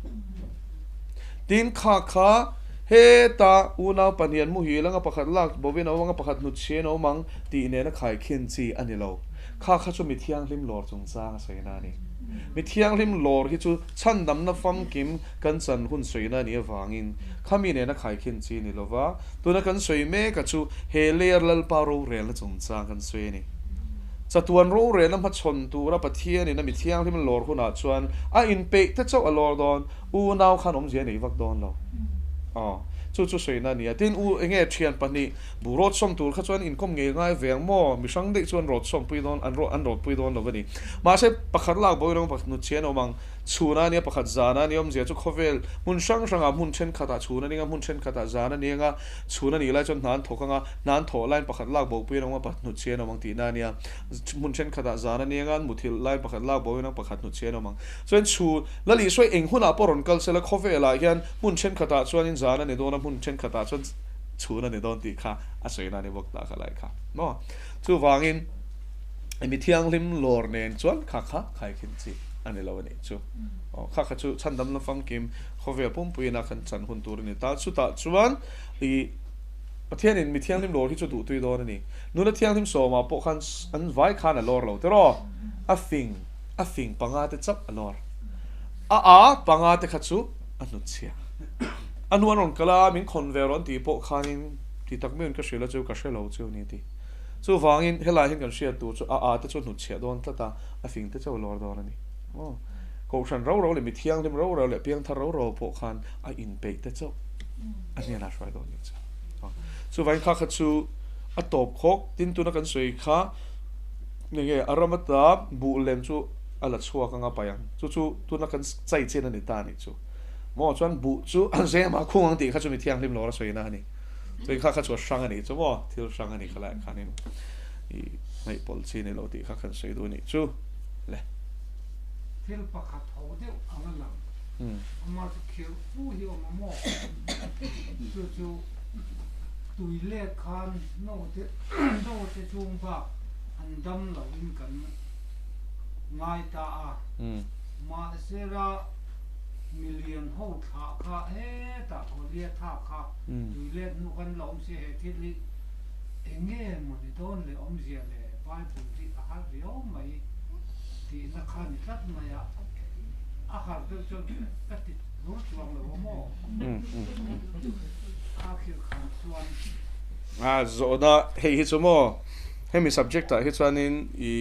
Tin kha kha heta unau pahnih an muhil anga pakhat lak bovin a awm anga pakhat hnutchhiain a awm ang tih nena khaikhin chi a ni lo. Kha kha chu mi thianghlim lawr chungchang a sawi na a ni. Mi thianghlim lawr hi chu chhandamna famkim kan chan hun sawina a nih avangin khami nena khaikhin chi ni lova, tuna kan sawi mek a chu he layer Lalpa rorelna chungchang kan sawi a ni. Chatuan rorelna hmachhawn tura Pathianin a mi thianghlim lawr hunah chuan a inpeih te chauh a lawr dawn, unau khan awmzia a nei vak dawn lo. Aw, chu chu sawina a ni a. Tin, u enge thian pahnih Bu rawt sawm tur kha chuan inkawm ngei ngai ve ang maw? Mi hrang daih chuan rawt sawm pui dawn, an rawt an rawt pui dawn lo a ni. Mahse, pakhat lak bo ilo pakhat hnutchhian a awm ang. Chhuna a nia, pakhat zana a nia awmzia chu khawvel hmun hrang hrangah hmun thenkhatah chhun a ning a, hmun thenkhatah zan a ni ang a. Chhun a nih lai chuan hna an thawk ang a, hna an thawh laiin pakhat lak bo pui an awm ang a, pakhat hnutchhian a awm ang tihna a nia. Hmun thenkhatah zan a ni ang a, an muthilh laiin pakhat lak bo ilo pakhat hnutchhian a awm ang. Chuan chhun, Lal Isua eng hunah pawh rawn kal sela khawvelah hian hmun thenkhatah chuanin zan a ni dawn a, hmun thenkhatah chuan chhun a ni dawn tih kha a sawi na a ni bawk ta kha lai kha maw. Chuvangin mi thianghlim lawr nen chuan kha kha khaikhin chi a ni lo a nih chu. Aw kha kha chu chhandamna famkim khawvel pumpuiin a kan chan hun tur a ni ta. Chutah chuan i Pathianin mi thianghlim lawr hi chu duhtui dawn a ni. Nuna thianghlim sawmah pawh khan an vai khan a lawr lo tiraw? A fing a fing panga te chauh a lawr. A a panga te kha chu a hnutchhia. A hnu an rawn kal a, min khawn ve rawh an tih pawh khanin ti tak meuhin ka hrilh a chu ka hre lo chu a ni a ti. Chuvangin helai hian kan hriat tur chu a a te chu hnutchhiah dawn tlat a, a fing te chu a lawr dawn a ni. Aw, Kohhran ro ro leh mi thianghlim ro ro leh piangthar ro ro pawh khan a inpeih te chauh a hnenah hruai dawn ni chu. Aw, chuvangin kha kha chu a tawp khawk, tin tuna kan sawi kha nge a ram ata buh lem chu a la chhuak anga paih ang, chu chu tuna kan chai chen a ni ta a nih chu. Maw chuan buh chu an zem a khung ang tih kha chu mi thianghlim lo a sawina a ni. Chuan kha kha chu a hrang a nih chu maw thil hrang a nih kha laiah khanin. I ngaih pawlh chi ni lo tih kha kan sawi duh nih chu le. Thil pakhat ho deuh ang a lang. Amah chu khirh fu hi awm a maw? Chu chu tui let khan note note chhung bak an dam lo in kan ngai ta a. Mahsela milian ho thlah kha hetah Goliatha kha tui let hnu khan la awm si he thil hi. Eng nge maw ni dawn leh awmzia leh Bible hi a har riau mai tihna kha ni tlat mai a, a har deuh chuan ka ti hlur chuang lo a maw? A khirh khan chuan. A zawhna hei hi chu maw hemi subject ah hi chuanin i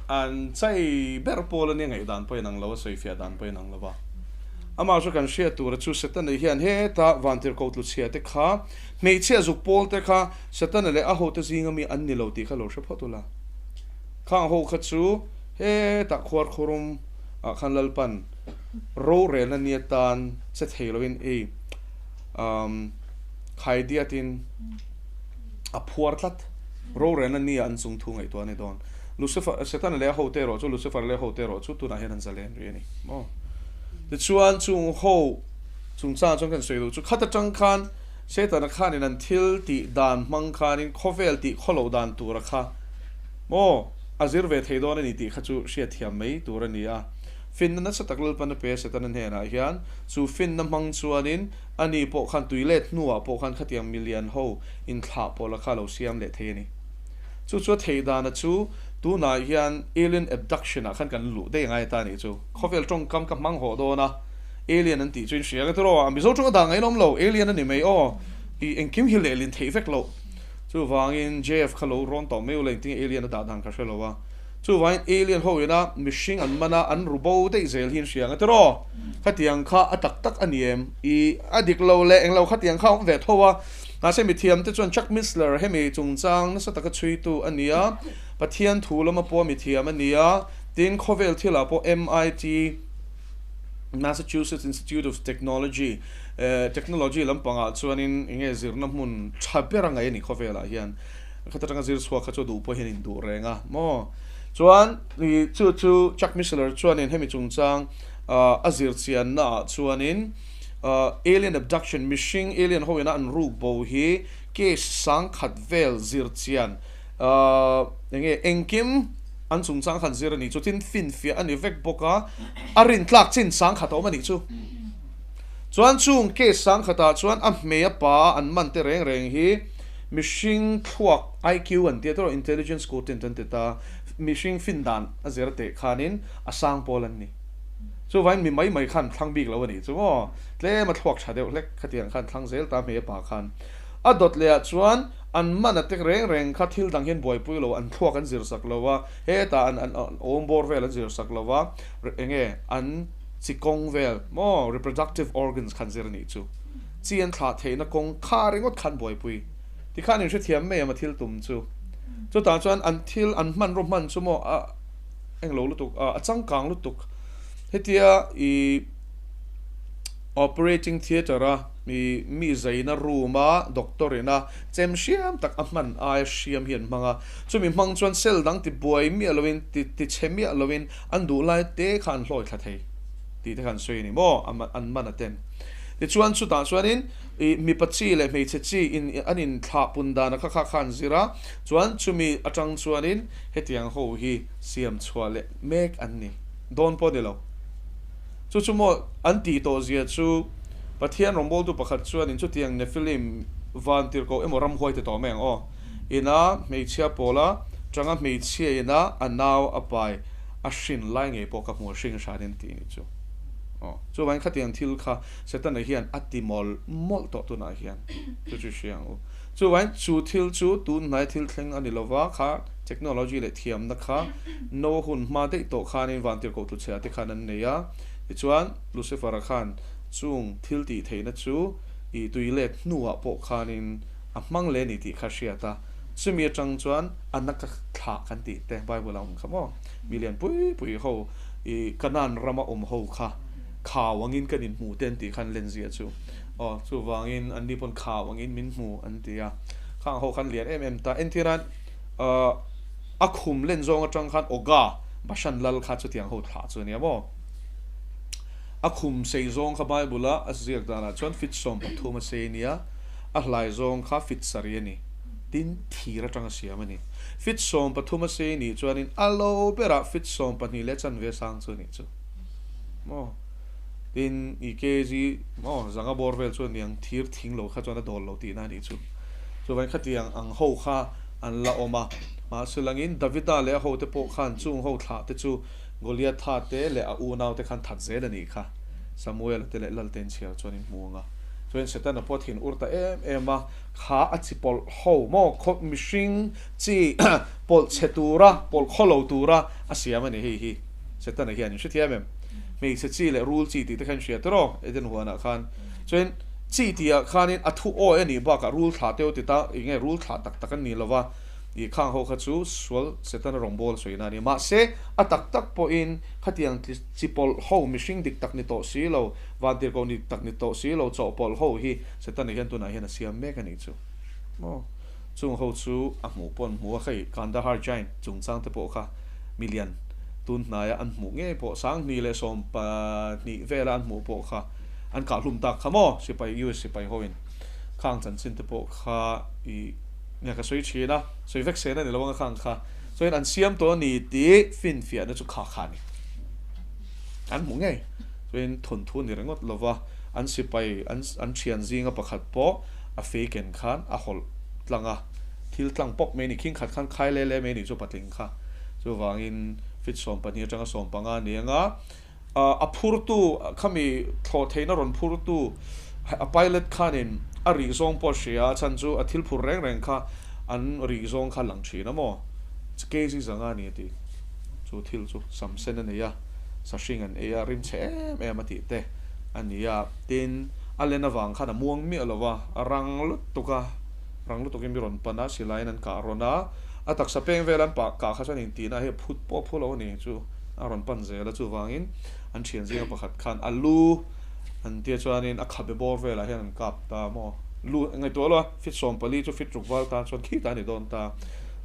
an chai ber pawl ania ngaihdan pawh inang lo a sawifiah dan pawh inang lo va. Amah chu kan hriat tura chu Setana hian heta vantirhkoh tluchhia te kha Hmeichhia zuk pawl te kha Setana leh a hote zinga mi an ni lo tih kha lo hre phawt ula. Khang ho kha chu hetah khuar khurum ah khan Lalpan rorelna ni atan che thei loin ei um khaidiatin a phuar tlat. Rorelna ni ah an chung thu ngaihtuah a ni dawn. Lucifer, Setana leh a hote erawh chu Lucifer leh a hote erawh chu tunah hian an zalen rih a ni maw. Tichuan chung ho Chungchangah chuan kan sawi duh chu khat atang khan Setana khanin an thil tih dan hmang khanin khawvel tih khawloh dan tura kha maw a zir ve thei dawn a ni tih kha chu hriatthiam mai tur a ni a. Finna nasa tak Lalpan a pe a Setana hnenah hian chu finna hmang chuanin ani pawh khan tui let hnuah pawh khan khatiang milian ho inthlah pawla kha a lo siam leh thei a ni. Chu chu a theih dana chu tunah hian alien abduction ah khan kan luh daih ngai ta a nih chu. Khawvel tawngkam ka hmang hawh dawn a. Alien an tih chu in hria ka ti rawh a, Mizo tawng a dah ngaih lawm lo, Alien a ni mai aw, i engkim hi lehlin theih vek loh. Chuvangin JF kha lo rawn tawh mai ula engtin nge Alien a dah dan ka hre lo a. Chuvangin Alien ho ina mihring an man a, an ru bo daih zel hi in hria ka ti rawh. Khatiang kha a tak tak a ni em? I a dik lo leh englo khatiang kha a awm ve tho a. Mahse mithiam te chuan Chuck Missler hemi chungchang nasa taka chhuitu a ni a, Pathian thu lama pawh mithiam a ni a, tin khawvel thilah pawh MIT, Massachusetts Institute of Technology, Technology lampangah chuanin eng nge zirna hmun tha ber a ngaih a ni khawvelah hian. Khat atanga zir chhuak kha chu duh pawh hian in duh reng a maw. Chuan chu chu Chuck Missler chuanin hemi chungchang a zir chianna ah chuanin alien abduction, mihring alien ho ina an ruk bo hi case sangkhat vel zir chian eng nge engkim An chungchang khan zir a nih chu tin finfiah a ni vek bawk a, a rintlak chin sangkhat a awm a nih chu. Chuan chung case sangkhatah chuan a hmei a pa an man te reng reng hi mihring thluak IQ an tia tawh intelligence quotient an ti ta, mihring fin dan a zir teh khanin a sang pawl an ni. Chuvangin mi mai mai khan thlang bik lo a nih chu maw, tlem a thluak tha deuh hlek khatiang khan thlang zel ta hmei a pa khan. A dawt leh ah chuan An man a tek reng reng kha thil dang hian buaipui lo, an thluak an zir sak lo a, hetah an an awm bawr vel an zir sak lo a, eng nge an chi kawng vel maw reproductive organs khan zir a nih chu. Chi an thlah theihna kawng kha ringawt khan buaipui. Tikhan in hrethiam mai em a thil tum chu. Chutah chuan an thil an hmanraw hman chu maw a englo lutuk a changkang lutuk. Hetia i operating theatre a Mi mi zaina room a doctor in a chem hriam tak a hman aia hriam hi an hmang a, chumi hmang chuan cell dang ti buai miah loin ti ti chhe miah loin an duh lai te kha an hlawi thla thei tih te kha an sawi a ni maw an man a ten. Tichuan chutah chuanin ih mipa chi leh hmeichhe chi in an in thlah pun dan a kha kha kha an zir a, chuan chumi atang chuanin hetiang ho hi siam chhuah leh mek an ni dawn pawh a ni lo. Chu chu maw an tih tawh zia chu Pathian rawngbawltu pakhat chuanin chutiang Nephilim van tirhkoh emaw ramhuai ti tawh mai ang aw. Ina hmeichhia pawla tanga hmeichhia ina a nau a pai a hrin lai ngei pawh ka hmu a hring hranin a tih nih chu. Aw chuvangin khatiang thil kha Setana hian a ti mawlh mawlh tawh tunah hian chu chu hria ang u. Chuvangin chu thil chu tun hnai thil thleng a ni lova kha Technology leh thiamna kha no hun hma daih tawh khanin vantirhkoh tluchhia te khan an nei a, tichuan Lucifer-a khan chung thil tih theihna chu i tui let hnuah pawh khanin a hmang leh a ni tih kha hriat a, chumi atang chuan a na ka thlah kan tih te Bible a awm kha maw, milian pui pui ho i Canaan rama awm ho kha khau angin kan inhmu te an tih khan lenzia chu aw chuvangin anni pawn khau angin min hmu an ti a, khang ho khan lian em em ta entir a. A khum len zawng atang khan Oga, Bashan lal kha chutiang ho thlah chu a nia maw? A khum sei zawng kha Bible a a ziak danah chuan fit 13 a sei nia, a hlai zawng kha fit sarih a ni. Tin, thir atanga siam a ni. Fit 13 a sei nih chuanin a lo berah fit 12 leh chanve sang chu a nih chu. Maw? Tin, i kg maw zanga bawr vel chu a niang thir thing lo kha chuan a dawl lo tihna a nih chu. Chuvangin khatiang ang ho kha an la awm a. Mahse langin Davida leh a hote pawh khan chung ho thlah te chu Goliatha te leh a unau te khan that zel a nih kha. Samuela te leh Lalten chhiar chuan in hmu ang a. Chuan Setana pawh a thin ur ta em em a, kha a chi pawlh ho maw khaw mihring chi pawlh chhe tura pawlh khaw lo tura a siam a ni hei hi. Setana hian in hrethiam em? Hmeichhe chi leh rul chi tih te kha in hria tiraw Eden huanah khan. Chuan chi tihah khanin a thu awi a nih bakah rul thlah teuh ti ta eng nge rul thlah tak tak an ni lova ih khang ho kha chu sual Setana rawngbâwl a sawi na a ni. Mahse a tak tak pawhin khatiang chi pawlh ho mihring dik tak ni tawh si lo, vantirhkoh dik tak ni tawh si lo chawhpawlh ho hi Setana hian tunah hian a siam mek a nih chu. Maw? Chung ho chu a hmuh pawh an hmu a, hei Kandahar Giant chungchang te pawh kha milian tun hnaia an hmuh ngei pawh 2012 vela an hmuh pawh kha an kah hlum tak kha maw sipai US sipai hoin khang chanchin te pawh kha i nia ka sawi thin a, sawi vek sen a ni lo anga khang kha chuan an siam tawh a ni tih finfiahna chu kha kha a ni. An hmuh ngei chuan thawnthu a ni ringawt lova an sipai an an thian zinga pakhat pawh a fei ken khan a hawlh tlang a, thil tlang pawp mai a ni, khing khat khan khai le le mai a nih chu patling kha. Chuvangin fit 12 atanga 15 a ni ang a, a phurtu khami thlawh theihna rawn phurtu a pilot khanin a rih zawng pawh a hria a, chhan chu a thil phur reng reng kha an rih zawng kha lang thin a maw? Kg zanga a ni a ti. Chu thil chu sam sen a nei a, sahring an ei a, rim chhe em em a tih te a ni a. Tin, a len avang khan a muang miah lo va, a rang lutuk a, rang lutukin mi rawn pan a, silaiin an kah rawn a, a taksa peng vel an pah kah kha chuan intihna hi a phut pawh a phu lo a ni chu a rawn pan zel a, chuvangin an thian zinga pakhat khan a lu an tia chuanin a khabe bawr velah hian an kap ta maw, lu ngaihtuah lo a, fit 14 chu fit ruk val tan chuan khitah a ni dawn ta,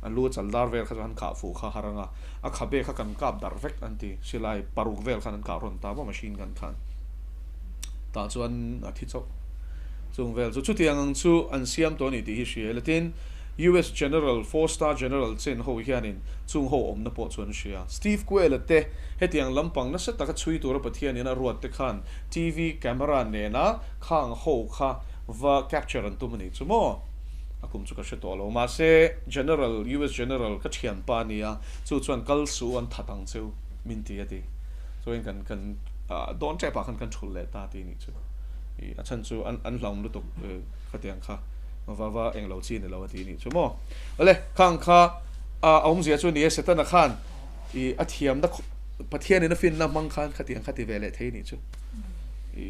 a lu a chal dar vel kha chuan an kah fuh kha har ang a, a khabe kha kan kap darh vek an ti, silai paruk vel khan an kah rawn ta maw machine gun khan. Tah chuan a thi chauh. Chung vel chu chutiang ang chu an siam tawh a ni tih hi hria ila. Tin, US General, four star General chen ho hianin chung ho awmna pawh chu an hria. Steve Quayle te hetiang lampang nasa taka chhui tura Pathianin a ruat te khan TV camera nena khang ho kha va capture an tum a nih chu maw? A kum chu ka hre tawh lo. Mahse, General, US General ka thianpa a nia, chu chuan kal suh an that ang cheu min ti a ti. Chuan kan kan dawn tep ah khan kan thulh leh ta tih nih chu i a chhan chu an an hlauhawm lutuk khatiang kha va va englo chi ni lo a tih nih chu maw awle khang kha a awmzia chu ni e Setana khan i a thiamna Pathian in a finna hmang khan khatiang kha ti ve leh thei nih chu i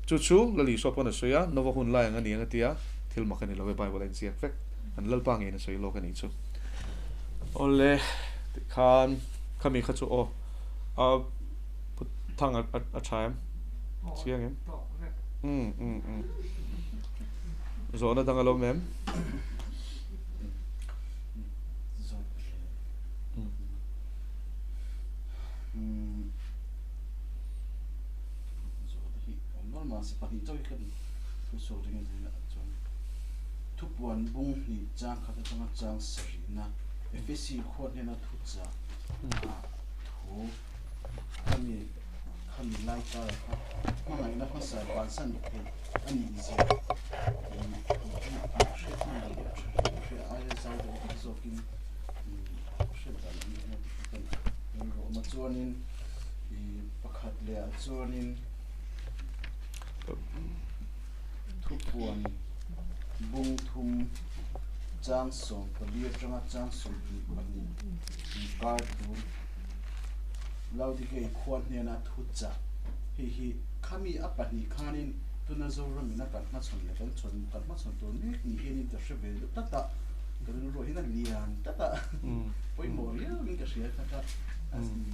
chu chu Lali Isua pawn a sawi a Nova hun lai ang a ni ang a tia thil mak a ni lo e Bible a inziak vek an Lalpa ngeiin a sawi lawk a nih chu awle tikhan khami kha chu aw A put thang a a tha em? Chiang em? Um um um. Zawhna dang a lo awm em? Thupuan bung hnih chang khat atanga chang sarihna Efesi khua hnena thuchah Thu khami khami lai kar kha hmangaihna hmasa bansan theih a nih zia a hre hman lo leh a tha hle hria aia zau deuh deuh zawkin hriat dan an nei a tih kha kan rilru awm a chuanin ih pakhat leh ah chuanin thupuan bung thum chang 14 atanga chang 22 inkar thu Laodikei khua hnena thu chah hei hi khami a pahnih khanin tuna Zoramin a kan hmachhawn leh kan chhawn kan hmachhawn tur mek ni hianin ka hre ve deuh tlat a, ka rilru hian a lian tlat a, pawimawh riauin ka hria kha kha a eng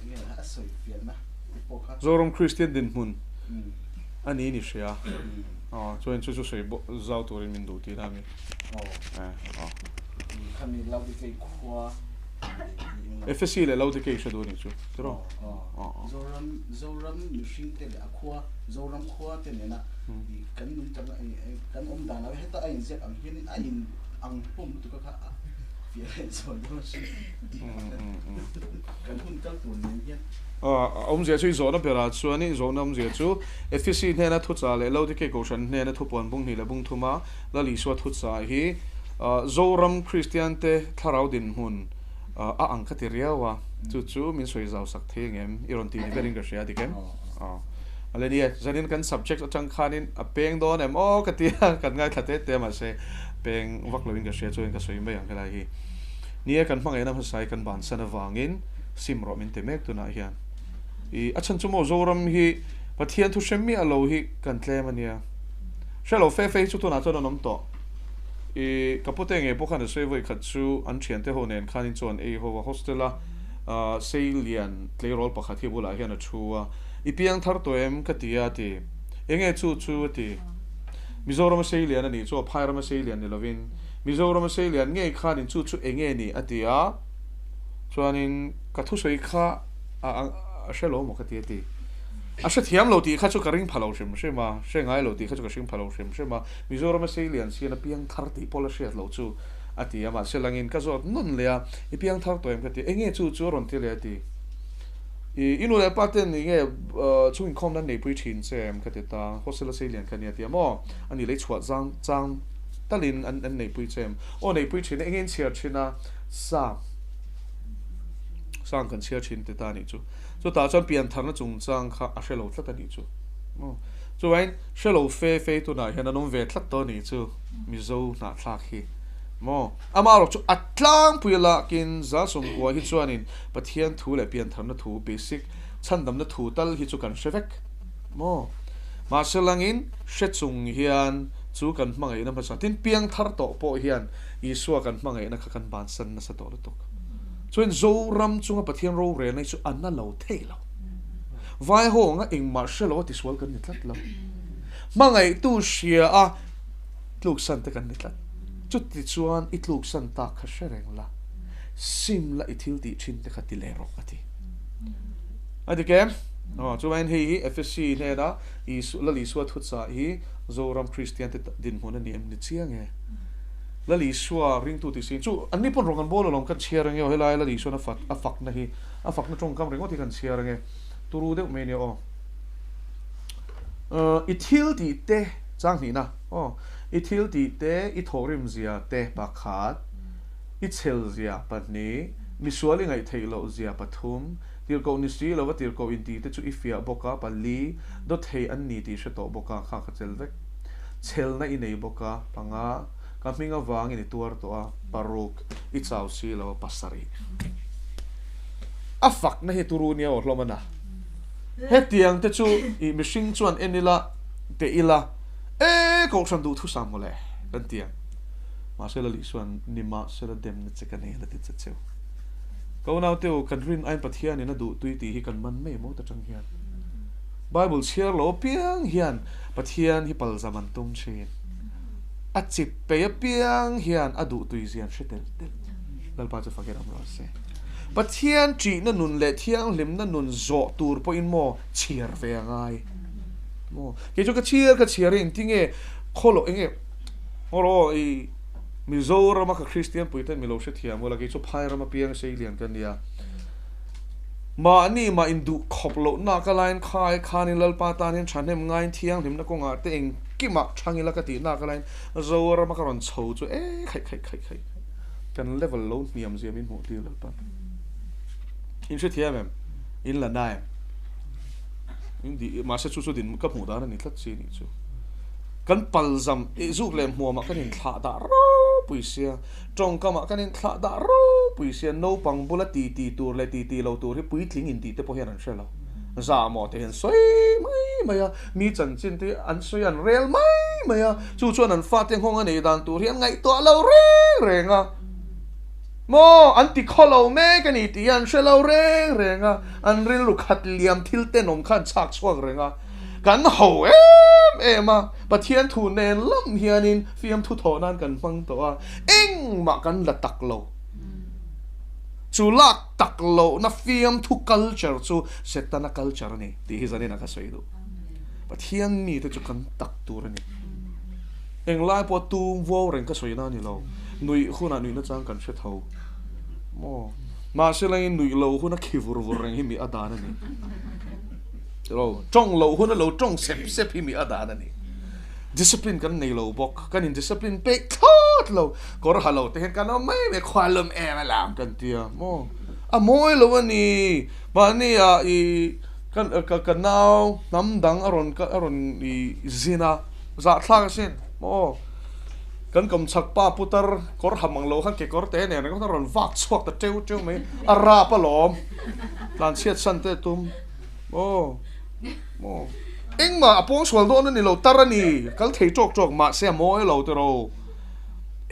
nge a sawi fiahna te pawh kha. Zoram Kristian dinhmun a ni ni hria chuan chu chu sawi zau turin min duh tihna a mi? Aw. Khami Laodikei khua Efesi leh Laodikei hre duh a nih chu tiraw? Aw. Zoram Zoram mihring te leh a khua Zoram khua te nena kan nung chang kan awm dan ah heta a inziak ang hianin a in ang hlawm lutuk a kha a fiah leh zual dawn a hria. Kan hun kal tur nen hian. A awmzia chu i zawhna berah chuan i zawhna awmzia chu Efesi hnena thuchah leh Laodikei kohhran hnena thupuan bung hnih leh bung thuma Lal Isua thuchah hi Zoram Kristiante thlarau dinhmun a ang ka ti riau a, chu chu min sawi zau sak thei ang em? I rawn ti ni berin ka hria dik em? A le nia, zanin kan subject atang khanin a peng dawn em aw ka ti a, kan ngaithla te te mahse peng vak loin ka hria chuan ka sawi mai ang helai hi. Nia, kan hmangaihna hmasa hi kan bansan avangin sim rawh min ti mek tunah hian. I a chhan chu maw Zoram hi Pathian thu hre miah lo hi kan tlem a nia. Hre lo fe fe hi chu tunah chuan an awm tawh. I ka pute ngei pawh khan a sawi vawi khat chu an thiante ho nen khan in chu an ei ho a, hostel a sei lian tleirawl pakhat hi bulah hian a thu a, I piang thar tawh em? ka ti a, a ti. Enge chu chu? a ti. Mizoram a sei lian a nih chu a phairam a sei lian ni lovin Mizoram a sei lian ngei khan in chu chu enge ni? a ti a, chuanin ka thusawi kha a a hre lo maw ka ti a ti. A hrethiam lo tih kha chu ka ring pha lo hrim hrim a, hre ngai lo tih kha chu ka hring pha lo hrim hrim a, Mizoram a sei lian sian a piang thar tih pawh la hriat loh chu a ti a, mahse langin ka zawt nawn leh a, i piang thar tawh em ka ti, enge chu chu a rawn ti leh a ti, i i nu leh pa ten enge chhung inkhawm nan neipui thin che em ka ti ta, hostel a sei lian kha nia ti a maw, a ni lei chhuah zang chang talin an an neipui che em, aw neipui thin e, enge in chhiar thin a, Sam Sam kan chhiar thin ti ta a nih chu. Chutah chuan piantharna chungchang kha a hre lo tlat a nih chu. Chuvain hre lo fe fe tunah hian an awm ve tlat tawh a nih chu Mizo hnahthlak hi maw. Amaherawh chu a tlangpui lakin 190 hi chuanin Pathian thu leh piantharna thu basic chhandamna thu tal hi chu kan hre vek maw. Mahse langin hre chung hian chu kan hmangaihna hmasa tin piangthar tawh pawh hian Isua kan hmangaihna kha kan bansan nasa tawh lutuk. Chuan Zoram chunga Pathian rorelna hi chu a na lo thei lo. Vai ho anga engmah hre lo a tisual kan ni tlat lo. Hmangaihtu hria a tluksan te kan ni tlat. Chuti chuan i tluksan tak kha hre reng la, sim la i thil tih thin te kha ti leh rawh a ti. A dik em? Aw, chuvain hei hi Efesi hnena Isu, Lal Isua thuchah hi Zoram Kristian te dinhmun a ni em ni chiang e. Lal Isua ringtu tih sin chu an ni pawn rawng an bawl alawm kan chhiar ange aw helai Lal Isuan a fak a fakna hi a fakna tawngkam ringawt hi kan chhiar ange turu deuh mai ania aw i thil tih te chang hnihna aw i thil tih te i thawhrim zia te pakhat i chhel zia pahnih misual i ngaih theih loh zia pathum tirhkoh ni si lova tirhkoh inti te chu i fiah bawk a pali dawthei an ni tih hre tawh bawk a kha ka chel vek. Chhelna i nei bawk a, panga, ka hming avangin i tuar tawh a, paruk, i chau si lo a, pasarih. A fakna hi turu nia aw hlawm a na. Hetiang te chu i mihring chuan en ila, teh ila, e kohhran duh thusam mawle kan ti ang. Mahse Lali chuan nimahsela demna che ka nei la ti che cheu. Ka unaute u, kan rin aiin Pathianin a duh tui tih hi kan man mai maw ta tang hian. Bible chhiar lo apiang hian Pathian hi palzam an tum thin. A chip pei apiang hian a duh tui zian hre tel tel. Lalpa chu fakin awm rawh se. Pathian ṭihna nun leh thianghlimna nun zawh tur pawhin maw chhiar ve a ngai. Maw kei chu ka chhiar ka chhiar a engtinge khawlo enge awraw i Mizorama ka Kristian puiten mi lo hrethiam ula kei chu Phairama piang Seilian ka nia. Mahni mah induh khawp loh nak a laiin khai khanin Lalpa tan hian thahnem ngaiin thianghlimna kawngah te engkimah thang ila ka tih nak a laiin Zorama ka rawn chho chu e khaih khaih khaih khaih kan level lo hniam zia min hmuh tir Lalpa. In hrethiam em? In la na em? In di mahse chu chu din ka hmuh dan a ni tlat chi nih chu. Kan palzam i zuk leh hmuamah kan inthlah dah ropui sia. Tawngkamah kan inthlah dah ropui sia, naupang bula ti ti tur leh ti ti lo tur hi puitling intih te pawh hian an hre lo. Zahmawh te hian sawi mai mai a, mi chanchin te an sawi an rel mai mai a, chu chuan an fate nghawng a nei dan tur hi an ngaihtuah lo reng reng a. Maw, an ti khaw lo mek a ni tih hi an hre lo reng reng a, an rilru khat liam thil tenawm kha an chhak chhuak reng a. Kan ho em em a, Pathian thu nen lam hianin fiamthu thawh nan kan hmang tawh a, engmah kan la tak lo. Chu lak tak lohna fiamthu culture chu Setana culture a ni tih hi zanin a ka sawi duh. Pathian mite chu kan tak tur a ni. Englai pawh tum vuau reng ka sawi na a ni lo. Nuih hunah nuihna chang kan hre tho maw? Mahse langin nuih lo huna khi vur vur reng hi mi a dan a ni. Lo tawng loh huna lo tawng sep sep hi mi a dan a ni. Discipline kan nei lo bawk. Kan in discipline peih thlawt lo. Kawr ha lo te hian kan awm mai mai khual lawm em a lam kan tia maw? A mawi lo a ni. Mahni ah i kan ka nau hnam dang a rawn a rawn i zin a. Zahthlak asin maw? Kan kawmchhak pa putar kawr ha mang lo khan kekawr te nen ringawt a rawn vak chhuak ta teu teu mai. A rap alawm. Tlanchhiat san te tum maw? Maw? Engmah a pawngsual dawn a ni lo, tar a ni. Kal thei tawk tawk mahse a mawi lo tiraw.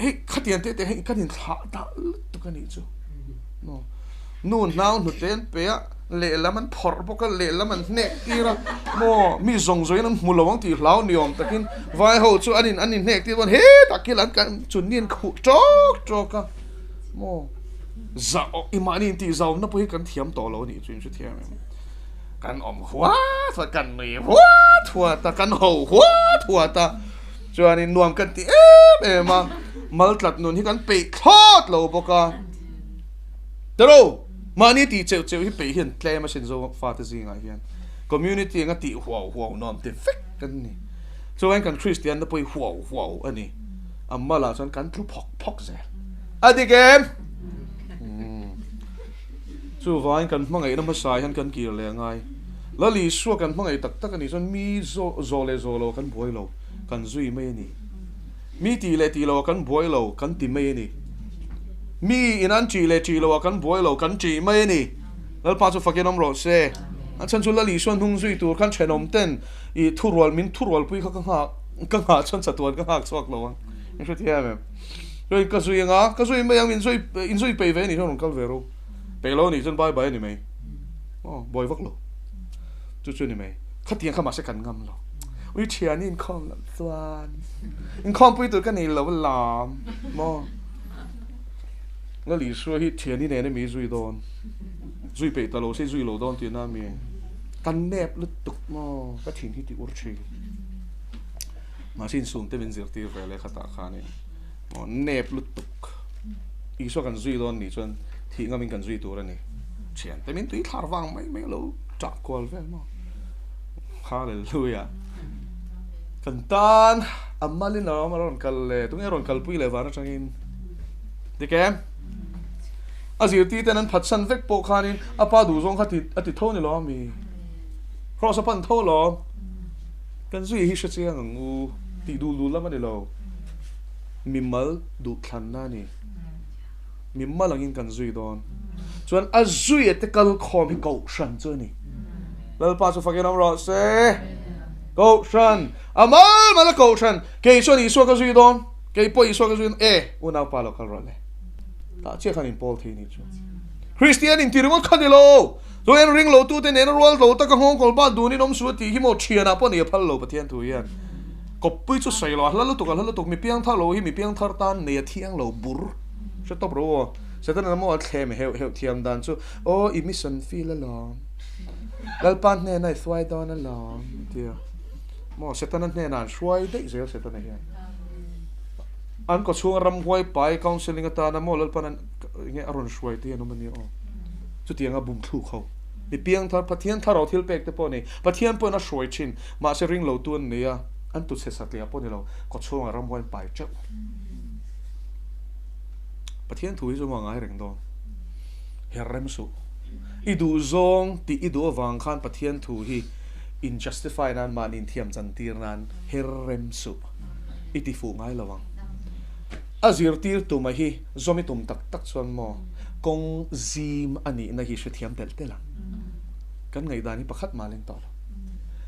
Hei khatiang te te hei kan inthlah dah lutuk a nih chu. Maw? Nu hnau hnute an pe a. Lehlam an phawrh bawk a, lehlam an hnek tir a, maw mi zawng zawngin an hmu lo ang tih hlau ni awm takin vai ho chu an in an inhnek tir chuan hetah kil an kan chunni an khuh tawk tawk a, maw zah awh i mahni intih zauna pawh hi kan thiam tawh lo a nih chu in hrethiam em? Kan awm huat huat, kan nui huat huat a, kan ho huat huat a, chuanin nuam kan ti em em a, maltlat nun hi kan peih thlawt lo bawk a, tiraw? Mahni tih cheuh cheuh hi peih hian tlem a sin zo fate zingah hian community anga tih huau huau nuam ti vek kan ni. Chuan kan Kristian na pawh hi huau huau a ni. A malah chuan kan tlu phawk phawk zel. A dik em? Chuvangin kan hmangaihna hmasa hian kan kir leh a ngai. Lal Isua kan hmangaih tak tak a nih chuan mi zawh leh zawh lo kan buai lo, kan zui mai a ni. Mi tih leh tih loah kan buai lo, kan ti mai a ni. Mi in an ṭih leh ṭih loah kan buai lo, kan ṭih mai a ni. Lalpa chu fakin awm rawh se. A chhan chu Lal Isua hnung zui tur khan ṭhenawm ten i thurual min thurualpui kha ka nghak ka nghah chuan chatuan ka nghak chhuak lo ang. In hrethiam em? Chuan ka zui anga, ka zui mai ang min zui in zui peih ve a nih chuan rawn kal ve ru. Peih lo a nih chuan bye bye a ni mai. Aw, buai vak lo. Chu chu a ni mai. Khatiang kha mahse kan ngam lo. Ui thian i inkhawm loh chuan inkhawmpui tur ka nei lo alawm maw? Lal Isua hi thian i nen emi zui dawn? Zui peih ta lo se zui lo dawn tihna ami? Ka nep lutuk maw? Ka thin hi ti ur thin. Mahse insum te min zirtir ve leh khatah khanin maw nep lutuk. Isua kan zui dawn nih chuan thih ngamin kan zui tur a ni. Thian te min tui thlar vang mai mai lo ṭah kual vel maw? Hallelujah. Kan tan a malin a awm a rawn kal leh tunge rawn kalpui leh van atangin dik em? A zirtir ten an phatsan vek pawh khanin a pa duh zawng kha ti a ti tho ni lo ami? Cross a pan tho lo. Kan zui hi hre chiang ang u tih duh duh lam a ni lo. Mimal duh thlanna a ni. Mimal angin kan zui dawn. Chuan a zui a te kal khawm hi Kohhran chu a ni. Lalpa chu fakin awm rawh se. Kohhran, a mal mal a Kohhran. Kei chuan Isua ka zui dawn. Kei pawh Isua ka zui dawn. E, unaupa lo kal rawh le. Tah chiah khan inpawl thei ni chu. Kristian inti ringawt kha ni lo. Chuan ring lo tute nena rual lo taka nghawngkawl bat dunin awm suh a tih hi maw thianah pawh ni a phal lo Pathian thu hian. Kawppui chu sawi lo a hla lutuk a hla lutuk mi piangthar lo hi mi piangthar tan nei a thiang lo bur. Hre tawp ro aw. Satan a maw a thlem heuh heuh thiam dan chu aw i mission field alawm. Lalpa hnena i hruai dawn alawm a ti a. Maw Setana hnenah an hruai daih zel Setana hian. An kaw chhunga ramhuai pai counselling atana maw Lalpan an enge a rawn hruai te hi an awm a nia aw. Chutianga bum thluk ho. Mi piangthar Pathian thlarau thil pek te pawh a nei. Pathian pawhin a hruai thin. Mahse ring lo tu an nei a, an tu chhe satliah pawh a ni lo. Kaw chhunga ramhuai an pai teuh. Pathian thu hi chu maw a ngai reng dawn. Her rem suh. I duh zawng tih i duh avang khan Pathian thu hi in justify nan mahni inthiam chan tir nan her rem suh. I ti fuh ngai lo ang. A zirtir tuma hi zawm i tum tak tak chuan maw kawng zim a nihna hi hrethiam telh telh ang. Kan ngaihdan hi pakhat mah leng tawh lo.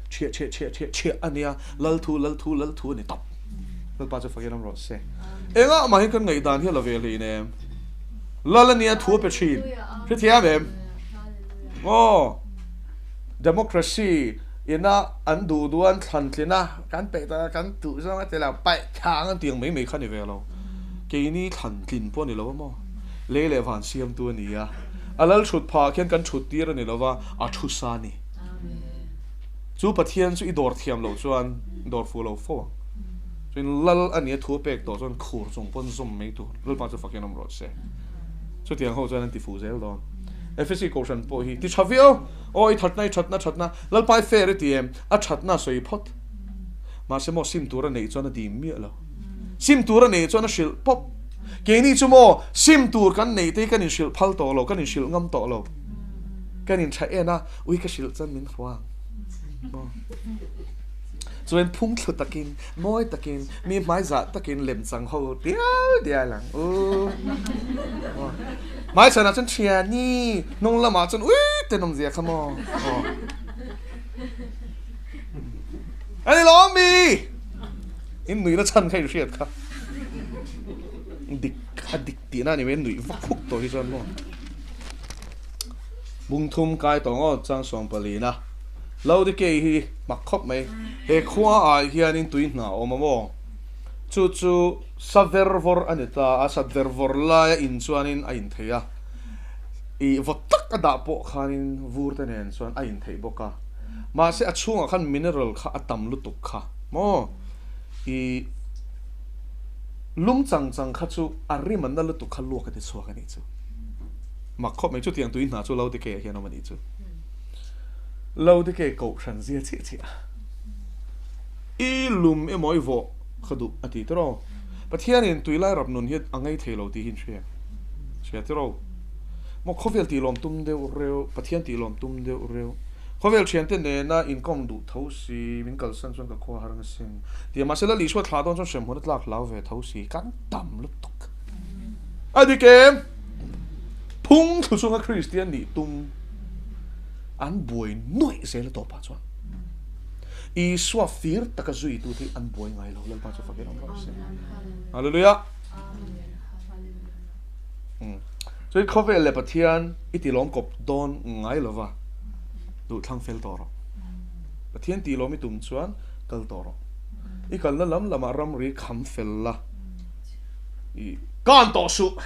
Chhiah chhiah chhiah chhiah chhiah a nia, lal thu lal thu lal thu a ni tawp. Lalpa chu fakin awm rawh se. Engah mah hian kan ngaihdan hi a la ve hlein em? Lal a nia thu a pe thin. Hrethiam em? Aw. Democracy. Ina an duh duh an thlan tlin a, kan peih tawh a, kan duh zawng a ti lo, paih thlang an tih ang mai mai kha ni ve lo. Keini thlan tlin pawh a ni lo a maw? Lei leh van siamtu a ni a, a lal thut phah khian kan thut tir a ni lo va, a thu sa a ni. Chu Pathian chu i dawr thiam loh chuan dawr fuh lo fo ang. Chuan lal a nia thu a pek tawh chuan khur chung pawn zawm mai tur. Lalpa chu fakin awm rawh se. Chutiang ho chuan an ti fuh zel dawn. Efesi Kohhran pawh hi ti tha viau. Aw i thatna i thatna thatna Lalpa i fair i ti em? A thatna a sawi phawt. Mahse maw sim tur a neih chuan a dim miah lo. Sim tur a neih chuan a hrilh pawp. Keini chu maw sim tur kan neih te hi kan inhrilh phal tawh lo, kan inhrilh ngam tawh lo. Kan intha en a, ui ka hrilh chuan min hua ang. Maw. Chuan phung thlu takin, mawi takin, mi hmaizah takin lemchang ho dial dial ang u. Hmaichhanah chuan thiani, hnung lamah chuan ui tenawm zia kha maw. Aw. A ni lawm mi! In nuihna chhan kha in hriat kha. Dik a dik tihna a ni mai, nuih vak huk tawh hi chuan maw. Bungthum kai tawh ngawt chang sawmpalina. Laodikei hi mak khawp mai. He khua ah hianin tui hna a awm a maw? Chu chu sa ver vawr a ni ta a, sat ver vawr laia in chuanin a in thei a. Ih vawt tak a dah pawh khanin vur te nen chuan a in theih bawk a. Mahse a chhungah khan mineral kha a tam lutuk kha maw? Ih lum chang chang kha chu a rim a na lutuk kha luak a ti chhuak a nih chu. Mak khawp mai chutiang tui hna chu Laodikei ah hian awm a nih chu. Laodikei kohhran zia chiah chiah i lum emaw i vawh kha duh a ti tiraw. Pathianin tui lai rap nun hi a ngei thei lo tih hi in hria hria tiraw. Maw khawvel tih lawm tum deuh reuh, Pathian tih lawm tum deuh reuh. Khawvel thiante nena inkawm duh tho si, min kalsan chuan ka khua har ngasin. Tia mahse Lal Isua thlah dawn chuan hremhmun a tlak hlau ve tho si, kan tam lutuk. A dik em? Phung thlu chunga Kristian nih tum an buai nuaih zel a tawpah chuan Isua fir taka zuitu te hi an buai ngai lo. Lalpa chu fakin awm rawh se. Hallelujah. Chuan khawvel leh Pathian i tilawm kawp dawn ngai lova duh thlang fel tawh rawh. Pathian tilawm i tum chuan kal tawh rawh. I kalna lam lamah ramri kham fel la. I kan tawh suh!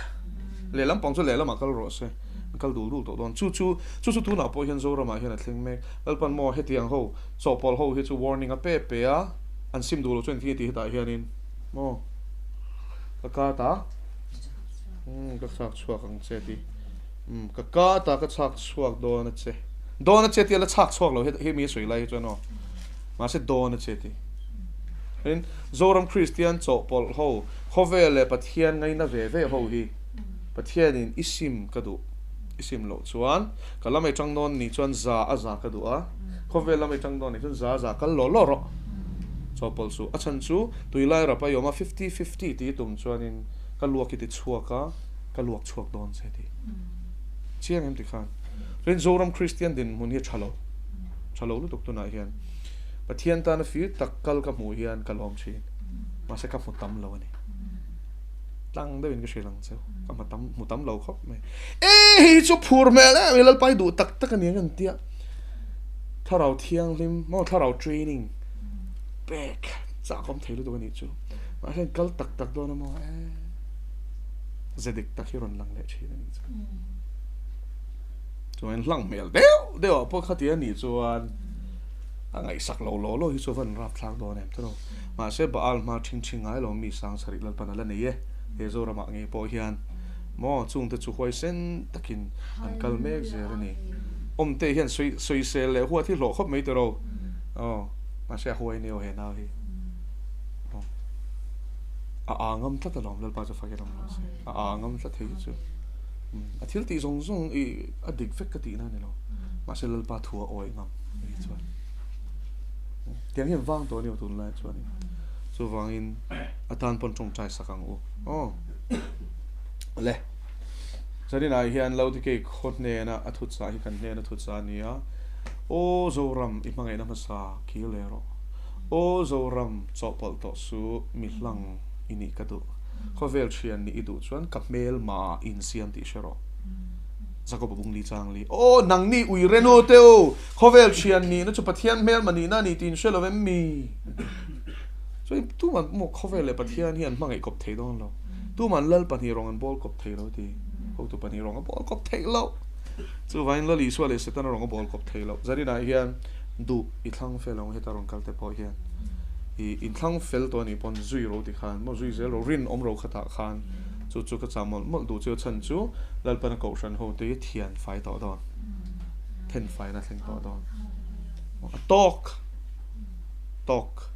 Lehlam pang chu lehlamah kal rawh se, an kal dul dul tawh dawn. Chu chu, chu chu tunah pawh hian Zoramah hian a thleng mek. Lalpan maw hetiang ho, chawhpawlh ho hi chu warning a pe pe a, an sim duh loh chuan engtin nge tih hetah hianin maw ka kat a, umm ka chhak chhuak ang che tih, umm ka kat a ka chhak chhuak dawn a che, dawn a che tih a la chhak chhuak lo hemi a sawi lai hi chuan aw, mahse dawn a che tih. Tin, Zoram Kristian chawhpawlh ho, khawvel leh Pathian ngaina ve ve ho hi Pathianin i sim ka duh, i sim loh chuan ka lam ei tang dawn nih chuan za a za ka duh a, khawvel lam ei tang dawn nih chuan za a za kal lawh lawh rawh. Chawhpawlh suh. A chhan chu tuilai rap a i awm a, fifty fifty tih i tum chuanin ka luak i ti chhuak a, ka luak chhuak dawn che tih. Chiang em tikhan. Chuan Zoram Kristian dinhmun hi a tha lo, tha lo lutuk tunah hian. Pathian tana fir tak kal ka hmuh hian ka lawm thin. Mahse ka hmu tam lo a ni. Tlang deuhin ka hrilh ang cheu. Ka hmu tam hmu tam lo khawp mai. E hei chu phur hmel em i Lalpa i duh tak tak a ni ang an tia. Thlarau thianghlim maw thlarau training pek chak awm thei lutuk a nih chu. Mahse kal tak tak dawn a maw e ze dik tak hi rawn lang leh thin a nih chu. Chuan hlang hmel deuh deuh ah pawh khati a nih chuan a ngaihsak lo law law hi chu a van rapthlak dawn em tiraw. Mahse Baal hma ṭhing ṭhing ngai lo mi sang sarih Lalpan a la nei e. He Zoramah ngei pawh hian maw chungte chu huaisen takin an kal mek zel a ni. Awmte hian sawi sawisel leh huat hi hlawh khawp mai tiraw. Aw mahse a huai nia aw he nau hi. Aw a aa ngam tlat alawm Lalpa chu fakin awm rawh se. A aa ngam tlat hei hi chu. A thil tih zawng zawng i a dik vek ka tihna a ni lo. Mahse Lalpa thu a awih ngam a ni chuan. Tiang hian vang tawh a ni aw tunlai chuanin. Chuvangin a tan pawn tawngtai sak ang u. Aw. Le. Zaninah hian Laodikei khaw hnena a thuchah hi kan hnena thuchah a ni a. Aw Zoram i hmangaihna hmasa kir leh rawh. Aw Zoram chawhpawlh tawh su mi hlang i nih ka duh. Khawvel thian nih i duh chuan ka hmelma insiam tih hre rawh. Jakob bung li chang li. Aw, nangni ui renu te u, khawvel thian nihna chu Pathian hmelma nihna a ni tih in hre lo em mi? Chuan tuman maw khawvel leh Pathian hi an hmangaih kawp thei dawn lo. Tuman Lal pahnih rawng an bawl kawp thei lo ti. Hotu pahnih rawng a bawl kawp theih loh. Chuvangin Lal Isua leh Setana rawng a bawl kawp thei loh. Zaninah hian duh i thlang fel ang heta rawn kal te pawh hian i inthlang fel tawh anih pawn zui ro ti khan maw zui zel ro rinawm ro khatah khan chu chu ka chah mawlh mawlh duh chu a chhan chu Lalpana Kohhran ho te hi thian fai tawh dawn then faina thleng tawh dawn a tawk tawk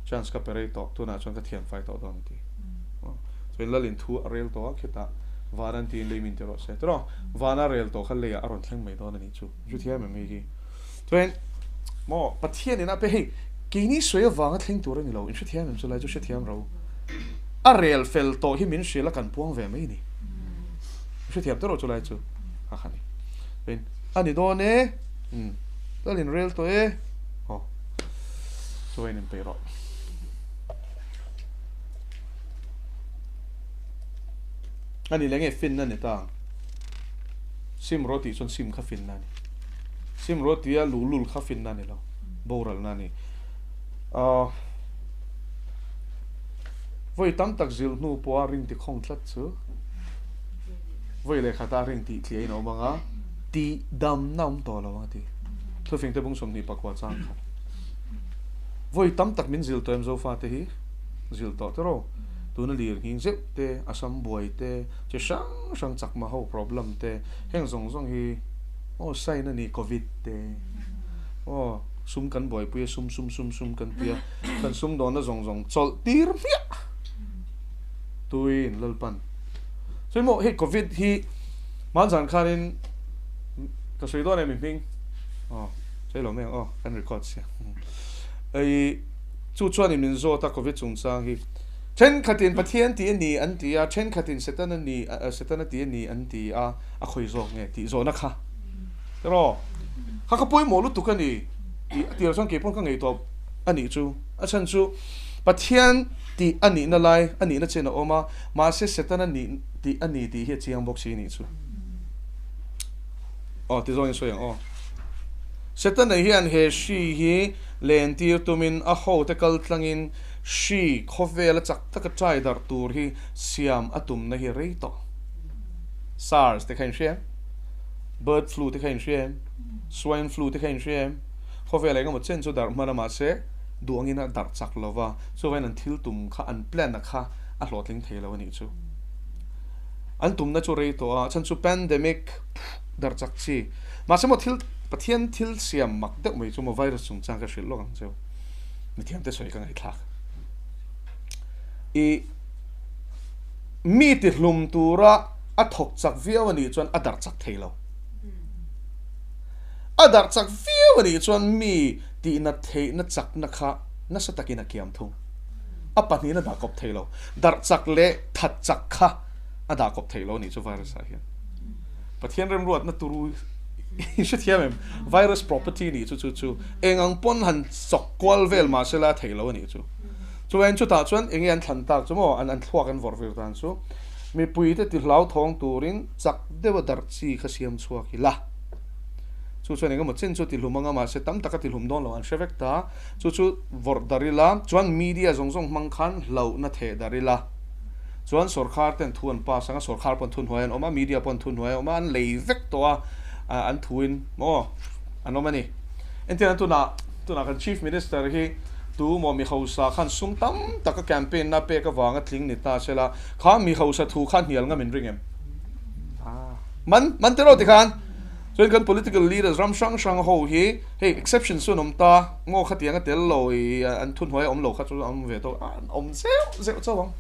chance ka pe rei tawh tunah chuan ka thian fai tawh dawn a ti chuan Lalin thu a rel tawh a khitah van an tiin lei min ti rawh se tiraw vana rel tawh kha leiah a rawn thleng mai dawn a nih chu chu thiam em hei hi chuan maw Pathian in a pe hei keini sawi avanga thleng tur a ni lo in hrethiam em chu lai chu hrethiam ro a rel fel tawh hi min hrilh a kan puang ve mai ni hrethiam te rawh chu lai chu a kha ni chuan a ni dawn e Lalin rel tawh e aw chuan in peih rawh. A ni leh nge finna ni ta ang? Sim rawh tih chuan sim kha finna a ni. Sim rawh tia luhlul kha finna a ni lo, boralna a ni. Ahh vawi tam tak zilh hnu pawha ring ti khawng tlat chu vawi leh khata ring tih tliahin a awm ang a, tih damna awm tawh lo ang a ti. Thufing te bung 24 chang khat. Vawi tam tak min zilh tawh em Zofate hi? Zilh tawh tiraw? Tuna lir nghing zeuh te, Assam buai te, chi hrang hrang chakma ho problem te, heng zawng zawng hi aw sign a ni covid te aw sum kan buaipui a sum sum sum sum kan tia kan sumdawnna zawng zawng chawlh tir hmiah tuiin Lalpan sawi maw hei covid hi hmanzan khanin ka sawi dawn em i hming aw sawi lo mai ang aw kan record sia ei Chu chuanin min zawt a, Covid chungchang hi thenkhatin Pathian tih a ni an ti a, thenkhatin Setana ni, Setana tih a ni an ti a, a khawi zawk nge tih zawhna kha tiraw? Kha kha pawimawh lutuk a ni tih a tirah chuan keipawn ka ngei tawp a nih chu. A chhan chu Pathian tih a nihna lai, a nihna chen a awm a, mahse Setana nih tih a ni tih hi a chiang bawk si nih chu. Aw ti zawngin sawi ang aw. Setana hian he hri hi Lentir tumin a hote kal tlangin hri khawvela chak taka trai darh tur hi siam a tumna hi rei tawh. SARS te kha in hria em? Bird flu te kha in hria em? Swine flu te kha in hria em? Khawvel engemaw chen chu darh hman a mahse duh angin a darh chak lo va, chuvangin an thil tum kha an plan a kha a hlawhtling thei lo a nih chu. An tumna chu rei tawh a, chhan chu pandemic darh chak chi. Mahse maw thil Pathian thil siam mak deuh mai chu maw virus chungchang ka hrilh lawk ang cheu. Mithiam te sawi ka ngaihthlak. I mi ti hlum tura a thawk chak viau a nih chuan a darh chak thei lo. A darh chak viau a nih chuan mi tihnat theihna chakna kha nasa takin a kiam thung. A pahnihin a dah kawp thei lo. Darh chak leh that chak kha a dah kawp thei lo a nih chu virus ah hian. Pathian remruatna turu i hrethiam em? Virus property nih chu chu chu eng ang pawn han chawk kual vel mah se la a thei lo a nih chu. Chuan chutah chuan eng nge an thlan tak chu maw an an thluak an vawrh vir dan chu mipui te ti hlauthawng turin chak deuha darh chi kha siam chhuak ila. Chu chuan eng emaw chen chu ti hlum anga mahse tam taka ti hlum dawn lo an hre vek ta. Chu chu vawrh darh ila chuan media zawng zawng hmang khan hlauhna theh darh ila. Chuan sawrkhar ten thu an pass anga sawrkhar pawn thu hnuai an awm a, media pawn thu hnuai an awm a, an lei vek tawh a, an thuin maw an awm a ni. Entirna tunah tunah kan Chief Minister hi tu maw mi hausa khan sum tam taka campaign na pek avanga tling ni ta sela, kha mi hausa thu kha hnial ngam in ring em? Man man tiraw tikhan chuan kan political leaders ram hrang hrang ho hi hei exception chu an awm ta, ngaw khatiang a tel lo i an thuhnuai a awm lo kha chu an awm ve tawh a, an awm zeuh zeuh chauh ang.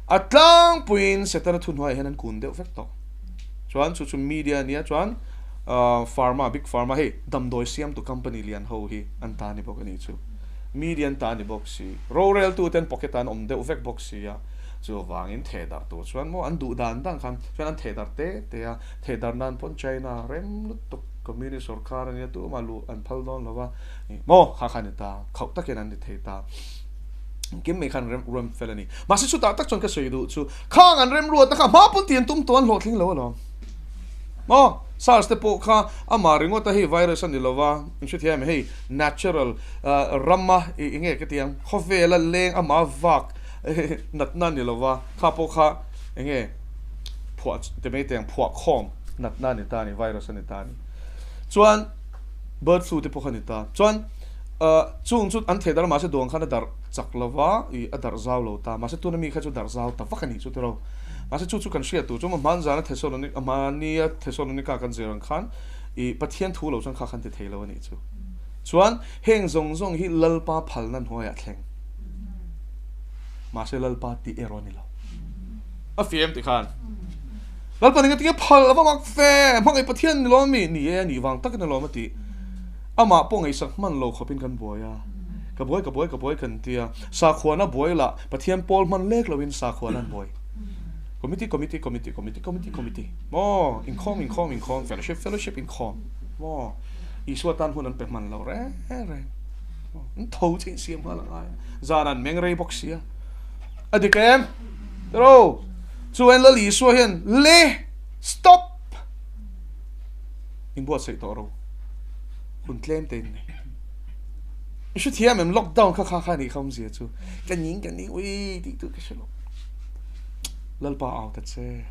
A tlangpuiin Setana thuhnuaiah hian an kun deuh vek tawh. Chuan chu chu media ania chuan pharma big pharma hei damdawi siamtu company lian ho hi an ta ni bawk a nih chu. Media an ta ni bawk si. Roreltute an pocket ah an awm deuh vek bawk si a. Chuvangin thehdarh tur chuan maw an duh dan dan khan chuan an thehdarh te te a. Thehdarh nan pawn China rem lutuk communist sorkar ania tumah luh an phal dawn lo va maw kha kha a ni ta. Khauh takin an ni thei ta. Engkim mai khan rem rem fel a ni. Mahse chutah tak chuan ka sawi duh chu khang an remruatna kha hma pawn ti an tum tawh an hlawhtling lo alawm. Maw? SARS te pawh kha amah ringawt a hei virus a ni lo va, in hrethiam em? Hei natural rama eng nge ka ti ang, khawvela leng amah vak natna a ni lo va, kha pawh kha eng nge phuah ti mai teh ang, phuah khawm natna a ni ta a ni, virus a ni ta a ni. Chuan bird flu te pawh kha a ni ta. Chuan chung chu an thei darh a, mahse duang khan a darh chak lo va, ih a darh zau lo ta. Mahse tuna mi kha chu darh zau ta vak a ni chu tiraw. Mahse chu chu kan hriat tur chu hmanzana Thesalonika, hmania Thesalonika kan zir ang khan ih Pathian thu lo chuan kha khan ti thei lo a nih chu. Chuan heng zawng zawng hi Lalpa phalna hnuaiah thleng. Mahse Lalpa tih erawh a ni lo. A fiam ti khan Lalpa ning a ti nge phal a va mak fe, hmangaih Pathian ni lawm mi? Ni e, a nih vang takin a lawm a ti. Amah pawh ngaihsak hman lo khawpin kan buai a, ka buai, ka buai, ka buai kan ti a. Sakhuana buai lah Pathian pawl hman lek loin sakhuana an buai. Committee, committee, committee, committee, committee, committee. Maw? Inkhawm, inkhawm, inkhawm, fellowship, fellowship, inkhawm. Maw? Isua tan hun an pe hman lo reng reng. An tho che insiam nghal a ngai a. Zan an meng rei bawk sia. A dik em? Tiro? Chuan Lal Isua hian le stop! Inbuatsaih tawh ro. Hun tlem te in nei. I hrethiam em lockdown kha kha kha nih kha awmzia chu. Ka ning ka ning ui tih tur ka hre lo. Lalpa au ta che.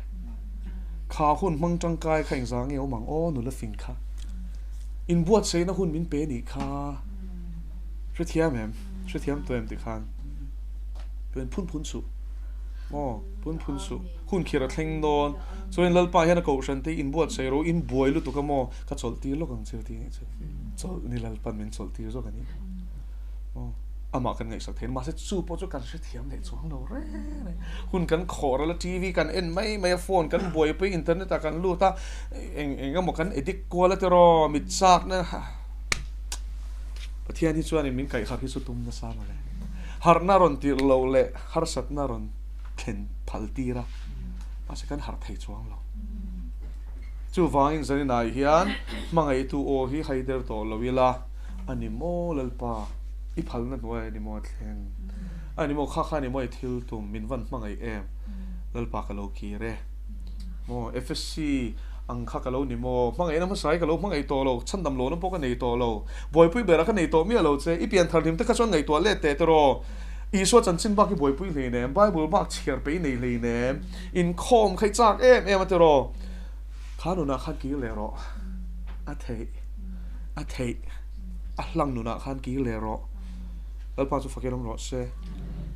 Kha hun hmang tangkai kha engzah nge awm ang aw nula fing kha. Inbuatsaihna hun min pe nih kha. Hrethiam em? Hrethiam tawh em ti khan. Chuan phun phun suh. Maw? Phun phun suh. Hun khir a thleng dawn. Chuan Lalpa hian a kohhran te inbuatsaih ro inbuai lutuk a maw? Ka chawlh tir lawk ang che tih nih chu. Chawlh ni Lalpan min chawlh tir zawk a ni. Aw, amah kan ngaihsak thei a, mahse chu pawh chu kan hrethiam leh chuang lo reng reng. Hun kan khawh ral a, TV kan en mai mai a, phone kan buaipui, internet ah kan lut a, eng eng emaw kan edit kual a tiraw, mit chak na Pathian hi chuanin min kaihharh hi chu tum nasa mawle. Harhna rawn tirh loh leh harsatna rawn thlen phal tir a, mahse kan harh thei chuang lo. Chuvangin zaninah hian hmangaihtu aw hi haider tawh lo ila, a ni maw Lalpa, i phalna hnuai a ni maw a thleng? A ni maw kha kha a ni maw i thil tum, min van hmangaih em? Lalpa ka lo kir e. Maw FSC ang kha ka lo ni maw? Hmangaihna hmasa hi ka lo hmangaih tawh lo, chhandam lohna pawh ka nei tawh lo, buaipui berah ka nei tawh miah lo che, i pianthar hlim te kha chuan ngaihtuah let teh tiraw? Isua chanchin bak i buaipui hleinem, Bible bak chhiar pei nei hleinem, inkhawm kha i chak em em a tiraw? Kha nunah khan kir leh rawh, a theih, a theih, a hlang nunah khan kir leh rawh. Lalpa chu fakin awm rawh se.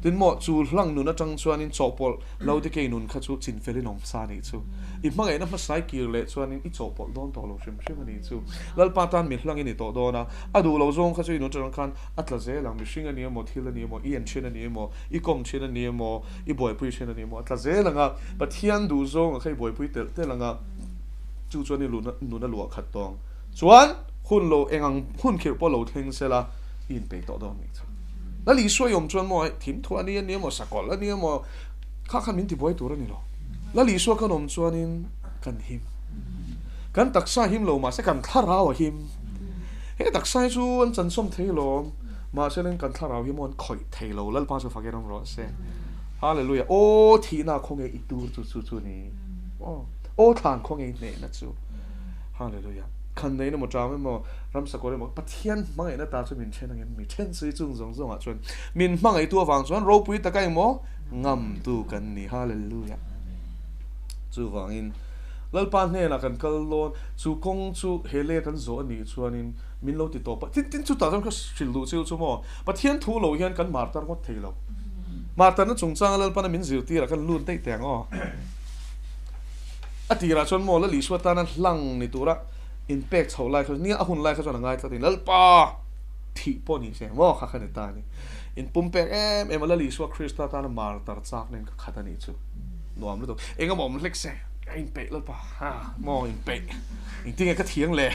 Tin maw, chu hlang nun atang chuanin chawhpawlh Laodikei nun kha chu chinfelin awm sa anih chu. I hmangaihna hmasai kir leh chuanin i chawhpawlh dawn tawh lo hrim hrim anih chu. Lalpa tan mi hlangin i tawh dawn a, a duh lo zawng kha chu i nun atang khan a tla zel ang, mihring a ni emaw, thil a ni emaw, i en thin a ni emaw, i kawm thin a ni emaw, i buaipui thin a ni emaw, a tla zel ang a, Pathian duh zawng a kha i buaipui telh telh ang a, chu chuan i nun a luah khat tawng. Chuan hun lo eng ang hun khirh pawh lo thleng se la, i inpeih tawh dawn nih chu. Lal Isua i awm chuan maw thimthu a ni a ni emaw, sakawlh a ni emaw, kha khan min tibuai tur a ni lo. Lal Isua kan awm chuanin kan him. Kan taksa him lo mahse kan thlarau a him. He taksa hi chu an chansawm thei lo, mahse leng kan thlarau hi maw an khawih thei lo, Lalpa chu fakin awm rawh se. Hallelujah. Aw thihna khaw nge i tur chu chu chu ni. Aw aw thlan khaw nge i hnehna chu. Hallelujah. Khan nei emaw ṭam emaw ramsa kawr emaw Pathian hmangaihna ta chu min ṭhen angem mi ṭhen sui chung zawng zawngah chuan min hmangaihtu avang chuan ropui taka emaw ngamtu kan ni. Hallelujah. Chuvangin Lalpa hnenah kan kal dawn, chu kawng chu he lei a kan zawh a nih chuanin min lo ti tawp a. Tin, tin chutah chuan ka hrilh duh chiu chu maw, Pathian thu lo hian kan martar ngawt thei lo. Martarna chungchanga Lalpana min zirtirah kan lut daih teh ang aw. A tirah chuan maw Lal Isua tana hlang ni tura inpek chhoh lai kha nia a hun lai kha chuan a ngai tlat in Lalpa thih pawh ni se maw kha kha ni ta a ni. Inpumpek em em a Lal Isua Krista tana martar chak nen ka khat a nih chu. Nuam lutuk. Eng emaw awm hlek se ka inpeih Lalpa ha maw inpeih engtin nge ka thiang le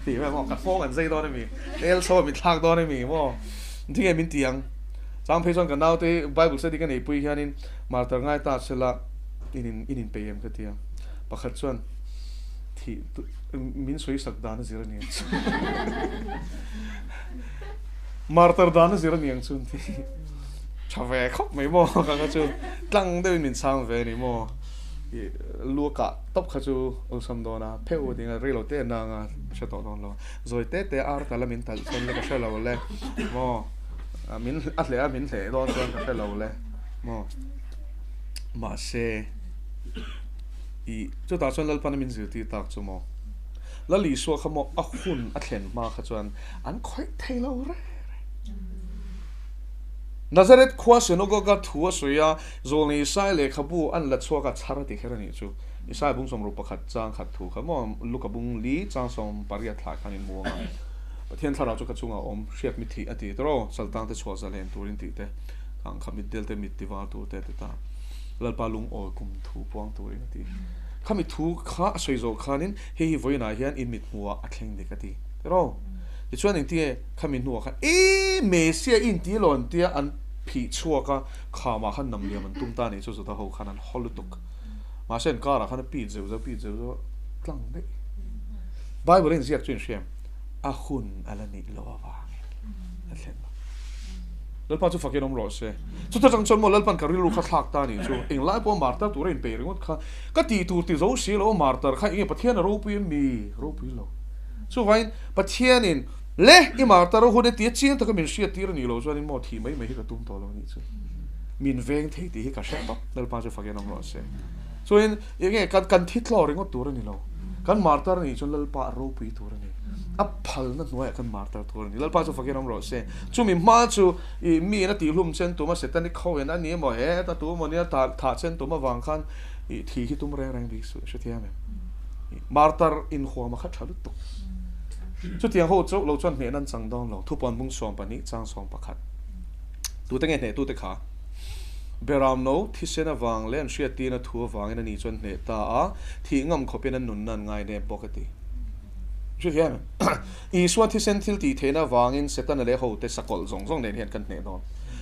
tih vel maw ka nghawng an zai dawn emi el chho a min thlak dawn emi maw engtin nge min ti ang chang phei chuan ka naute bible study ka neipui hianin martar ngai ta sela in in inpeih em ka ti a pakhat chuan thih min sawi sak dan a zir a ni ang chu martar dan a zir a ni ang chu an ti. Tha ve khawp mai maw ka kha chu tlang deuhin min chhang ve a ni maw. I lu a kah tawp kha chu awlsam dawn a, pheuh ding a reilo te nang a hre tawh dawn lo. Zawi te te ar tal a min talh chuan le ka hre lo le maw, min a hleh a min hleh dawn chuan ka hre lo le maw. Mahse i chutah chuan Lalpan a min zirtir tak chu maw, Lal Isua kha maw a hun a thlen hma kha chuan an khawih thei lo reng reng. Nazareth khua synagogue-a thu a sawi a, Zawlnei Isaiah lehkhabu an la chhuak a chhar a ti kher a nih chu. Isaiah bung sawmruk pakhat chang khat thu kha maw Luka bung li chang 80 thlah khan in muang a. Pathian thlarau chu ka chungah a awm, hriat mi thih a ti tawh, saltang te chhuah zalen turin tih te, kang kha mitdel te mit tivar tur te a ti ta. Lalpa lungawi kum thu puang turin a ti. Khami thu kha a sawi zawh khanin hei hi vawiinah hian in mit hmuhah a thleng dik a ti tawh. Tichuan engtinge khami hnuah khan ee Messiah i inti lo an tia an phih chhuak a, khamah khan nam liam an tum ta anih chu Juda ho khan an haw lutuk. Mahse an karah khan a pit zeuh zeuh pit zeuh zeuh a tlang daih. Bible a inziak chu inhriam a hun a la nih loh avangin a thlen lo. Lalpa chu fakin awm rawh se. Chuta chang chuan maw Lalpan ka rilru kha thlak ta anih chu englai pawh martar tura inpeih ringawt kha ka tih tur ti zo si lo martar kha enge Pathian a ropui em mi? Ropui lo. Chuvangin Pathianin le i martar a hun e tia chiang taka min hriat tir a nih loh chuanin maw thih mai mai hi ka tum tawh lo anih chu. Min veng thei tih hi ka hre tawp Lalpa chu fakin awm rawh se. Chuanin enge kan kan thi thlawh ringawt tur a ni lo. Kan martar a nih chuan Lalpa a ropui tur a ni. A phalna hnuaiah kan martar tur a ni. Lalpa chu fakin awm rawh se. Chumi hma chu i miin a tihhlum chen tum a Setani khawiin a ni emaw he ta tu emaw nia thah chen tum avang khan i thih hi tum reng reng bik suh hrethiam em. Martar inhuam a kha tha lutuk. Chutiang ho chauh lo chuan hnehna an chang dawn lo. Thupuan bung 12 chang 11. Tute nge hnehtute kha? Beram no thisen avang leh an hriattirna thu avangin ani chuan hneh ta a, thih ngam khawpin an nunna an ngainep bawk a ti. Hrethiam em? Isua thisen thil tih theihna avangin Setana leh hote sakawlh zawng zawng nen hian kan hneh dawn.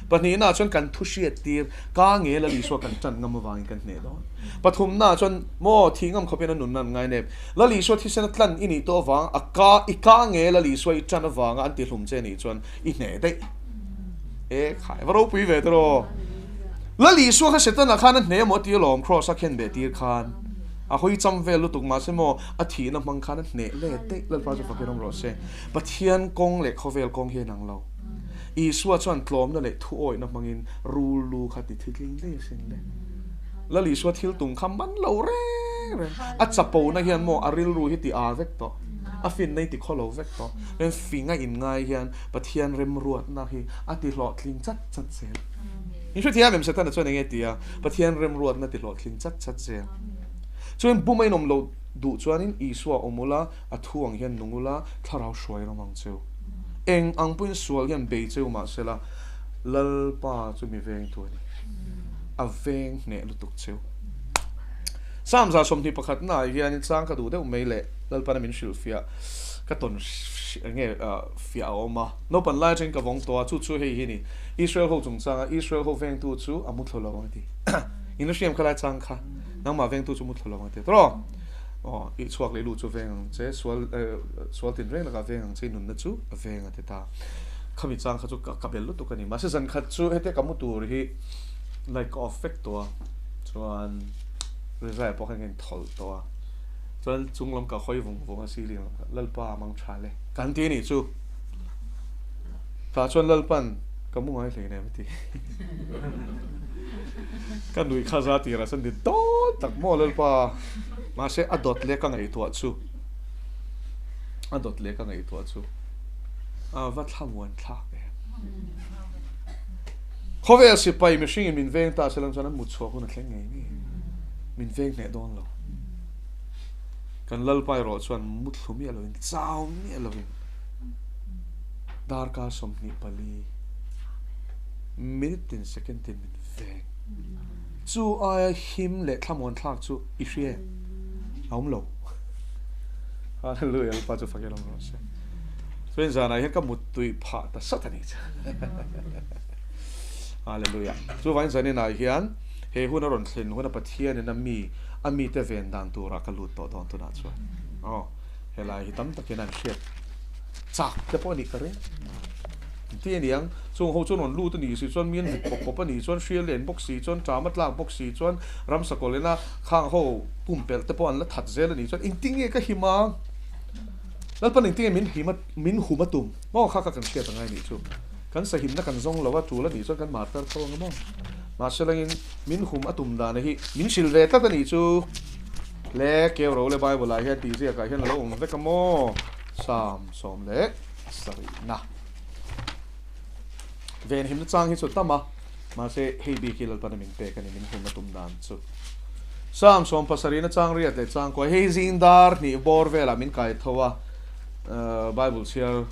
Pahnihnaah chuan kan thu hriattir ka nge Lal Isua kan tan ngam avangin kan hneh dawn. Pathumnaah chuan maw thih ngam khawpin an nunna an ngainep. Lal Isua thisen a tlan i nih tawh avang a ka i ka nge Lal Isua i tan avanga an tihlum che nih chuan i hneh daih. E khai va ropui ve tawh. Lal Isua kha Setana khan a hneh maw ti alawm Kraws a khen beh tir khan a hawi cham vel lutuk mahse maw a thihna hmang khan a hneh let daih Lalpa chu fakin awm rawh se. Pathian kawng leh khawvel kawng hi a inang lo. Isua chuan tlawmna leh thuawihna hmangin rul lu kha ti thitling daih asin le. Lal Isua thil tum kha man lo reng reng. A chapona hian maw a rilru hi ti â vek tawh, a finna hi ti khaw lo vek tawh. Chuan finga inngai hian Pathian remruatna hi a ti hlawhtling chat chat zel. In hrethiam em Setana chuan enge ti a, Pathian remruatna ti hlawhtling chat chat zel. Chuan bum a inawm loh duh chuanin Isua awm ula, a thu ang hian nung ula, thlarau hruai rawm ang cheu. Eng ang pawhin sual hian bei cheu mahsela Lalpa chu mi vengtu a ni. A veng hneh lutuk cheu. Psalm 21 naah hianin chang ka duh deuh mai leh Lalpana min hrilhfiah ka tawn nge fiah a awm a. Naupan lai atangin ka vawng tawh a, chu chu hei hi ni. Israel ho chungchanga Israel ho vengtu chu a mu thlu lo ang a ti. In la hriam kha lai chang kha nangmah vengtu chu mu thlu lo ang a ti. Tawh aw i chhuak leh luh chu veng ang che, sual sual tin reng lakah veng ang che i nunna chu a veng a ti ta. Khami chang kha chu ka bel lutuk a ni. Mahse zan khat chu hete ka mu tur hi light ka off vek tawh a, chuan rizai pawh khan ka inthawlh tawh a, chuan chung lam ka hawi vung vung a ceiling lam kha Lalpa a mang tha le kan ti a nih chu. Tah chuan Lalpan ka mu ngai hlei nem a ti. Ka nuih kha za tirah chuan ni dawn tak maw Lalpa mahse a dawt leh ka ngaihtuah chu a dawt leh ka ngaihtuah chu a va thlamuan thlak em. Khawvel sipai mihringin min veng ta se lam chuan an mut chhuah hun a thleng ngei ngei. Min veng hneh dawn lo. Kan Lalpa erawh chuan muthlu miah lovin chau miah lovin darkar 24 minute tin second tin min veng. Chu aia him leh thlamuan thlak chu i hria em? A awm lo. Hallelujah, Lalpa chu fakin awm rawh se. Chuan zanah hian ka muttui phah ta sat a ni chu. Hallelujah. Chuvangin zaninah hian he hun a rawn thlen hun a Pathianin a mi a mite ven dan turah ka lut tawh dawn tunah chuan. Aw, helai hi tam takin an hriat chak te pawh a nih ka ring. Ti a niang, chung ho chuan rawn lut a nih si chuan mi an vit pawp pawp a nih chuan hria len bawk si chuan ṭam a tlak bawk si chuan ramsa kawlena khang ho pumpelh te pawh an la that zel a nih chuan engtinge ka him a? Lalpan engtinge min him a min hum a tum maw kha kha kan hriat angai a nih chu. Kan sahimna kan zawng lo a tul a nih chuan kan martar tho ang maw? Mahse langin min hum a tum dan hi min hrilh ve tlat a nih chu. Le keu ro le Bible ah hian tih ziakah hian a lo awm vek a maw? Psalm 17 . Venhimna chang hi chu tam a, mahse hei bik hi Lalpana min pek a ni, min hum a tum dan chu. Psalm 70 chang riat leh chang kuai, hei zing dar hnih bawr velah min kai tho a, Bible chhiar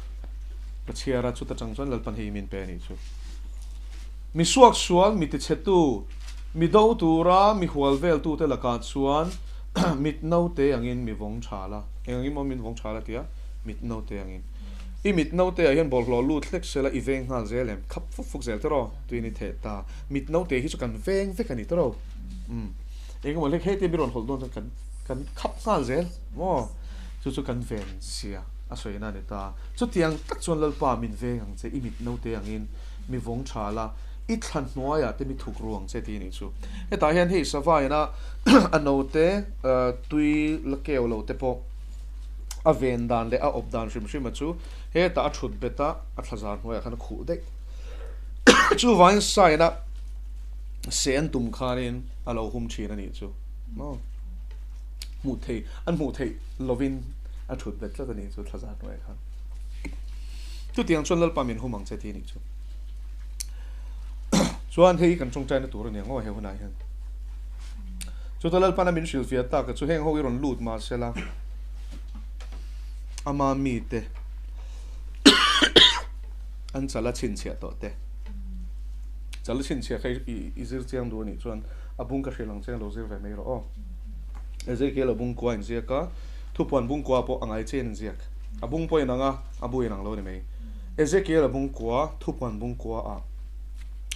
ka chhiar a, chuta chang chuan Lalpan hei min pe a nih chu. Mi suaksual, mi tichhetu, mi do tura mi hual veltute lakah chuan mit naute angin mi vawng tha la. Eng angin maw min vawng tha la tia? Mit naute angin. I mit naute ah hian bawlhhlawh lut hlek sela i veng nghal zel em? Khap fuk fuk zel tiraw? Tuin i theh ta. Mit naute hi chu kan veng vek a ni tiraw? Umm. Eng emaw hlek heti mi rawn hawlh dawn chuan kan kan khap nghal zel maw? Chu chu kan ven zia a sawi na a ni ta. Chutiang tak chuan Lalpa min veng ang che, i mit naute angin mi vawng tha la, i thla hnuaiah te mi thuk ru ang che tih a nih chu. Hetah hian hei sava ina a naute tui la keu lo te pawh a ven dan leh a awp dan hrim hrim a chu hetah a thut bet a, a thlazar hnuaiah khan a khuh daih. Chuvangin sign a seh an tum khanin a lo hum thin a nih chu. Maw? Hmuh theih, an hmuh theih lovin a thut bet tlat a nih chu thlazar hnuaiah khan. Chutiang chuan Lalpa min hum ang che tih a nih chu. Chuan hei kan tawngtaina tur a ni ang aw he hunah hian. Chuta Lalpana min hrilhfiah tak a chu heng ho i rawn lut mah sela ama mite an chala chhinchhiah tawh te. Chala chhinchhiah kha i zir chiang duh a nih chuan a bung ka hrilh ang che lo zir ve mai rawh aw. Ezekiel a bung kua inziak a, thupuan bung kua pawh a ngai chian inziak. A bung pawh inang a, a bu inang lo a ni mai. Ezekiel a bung kua, thupuan bung kua ah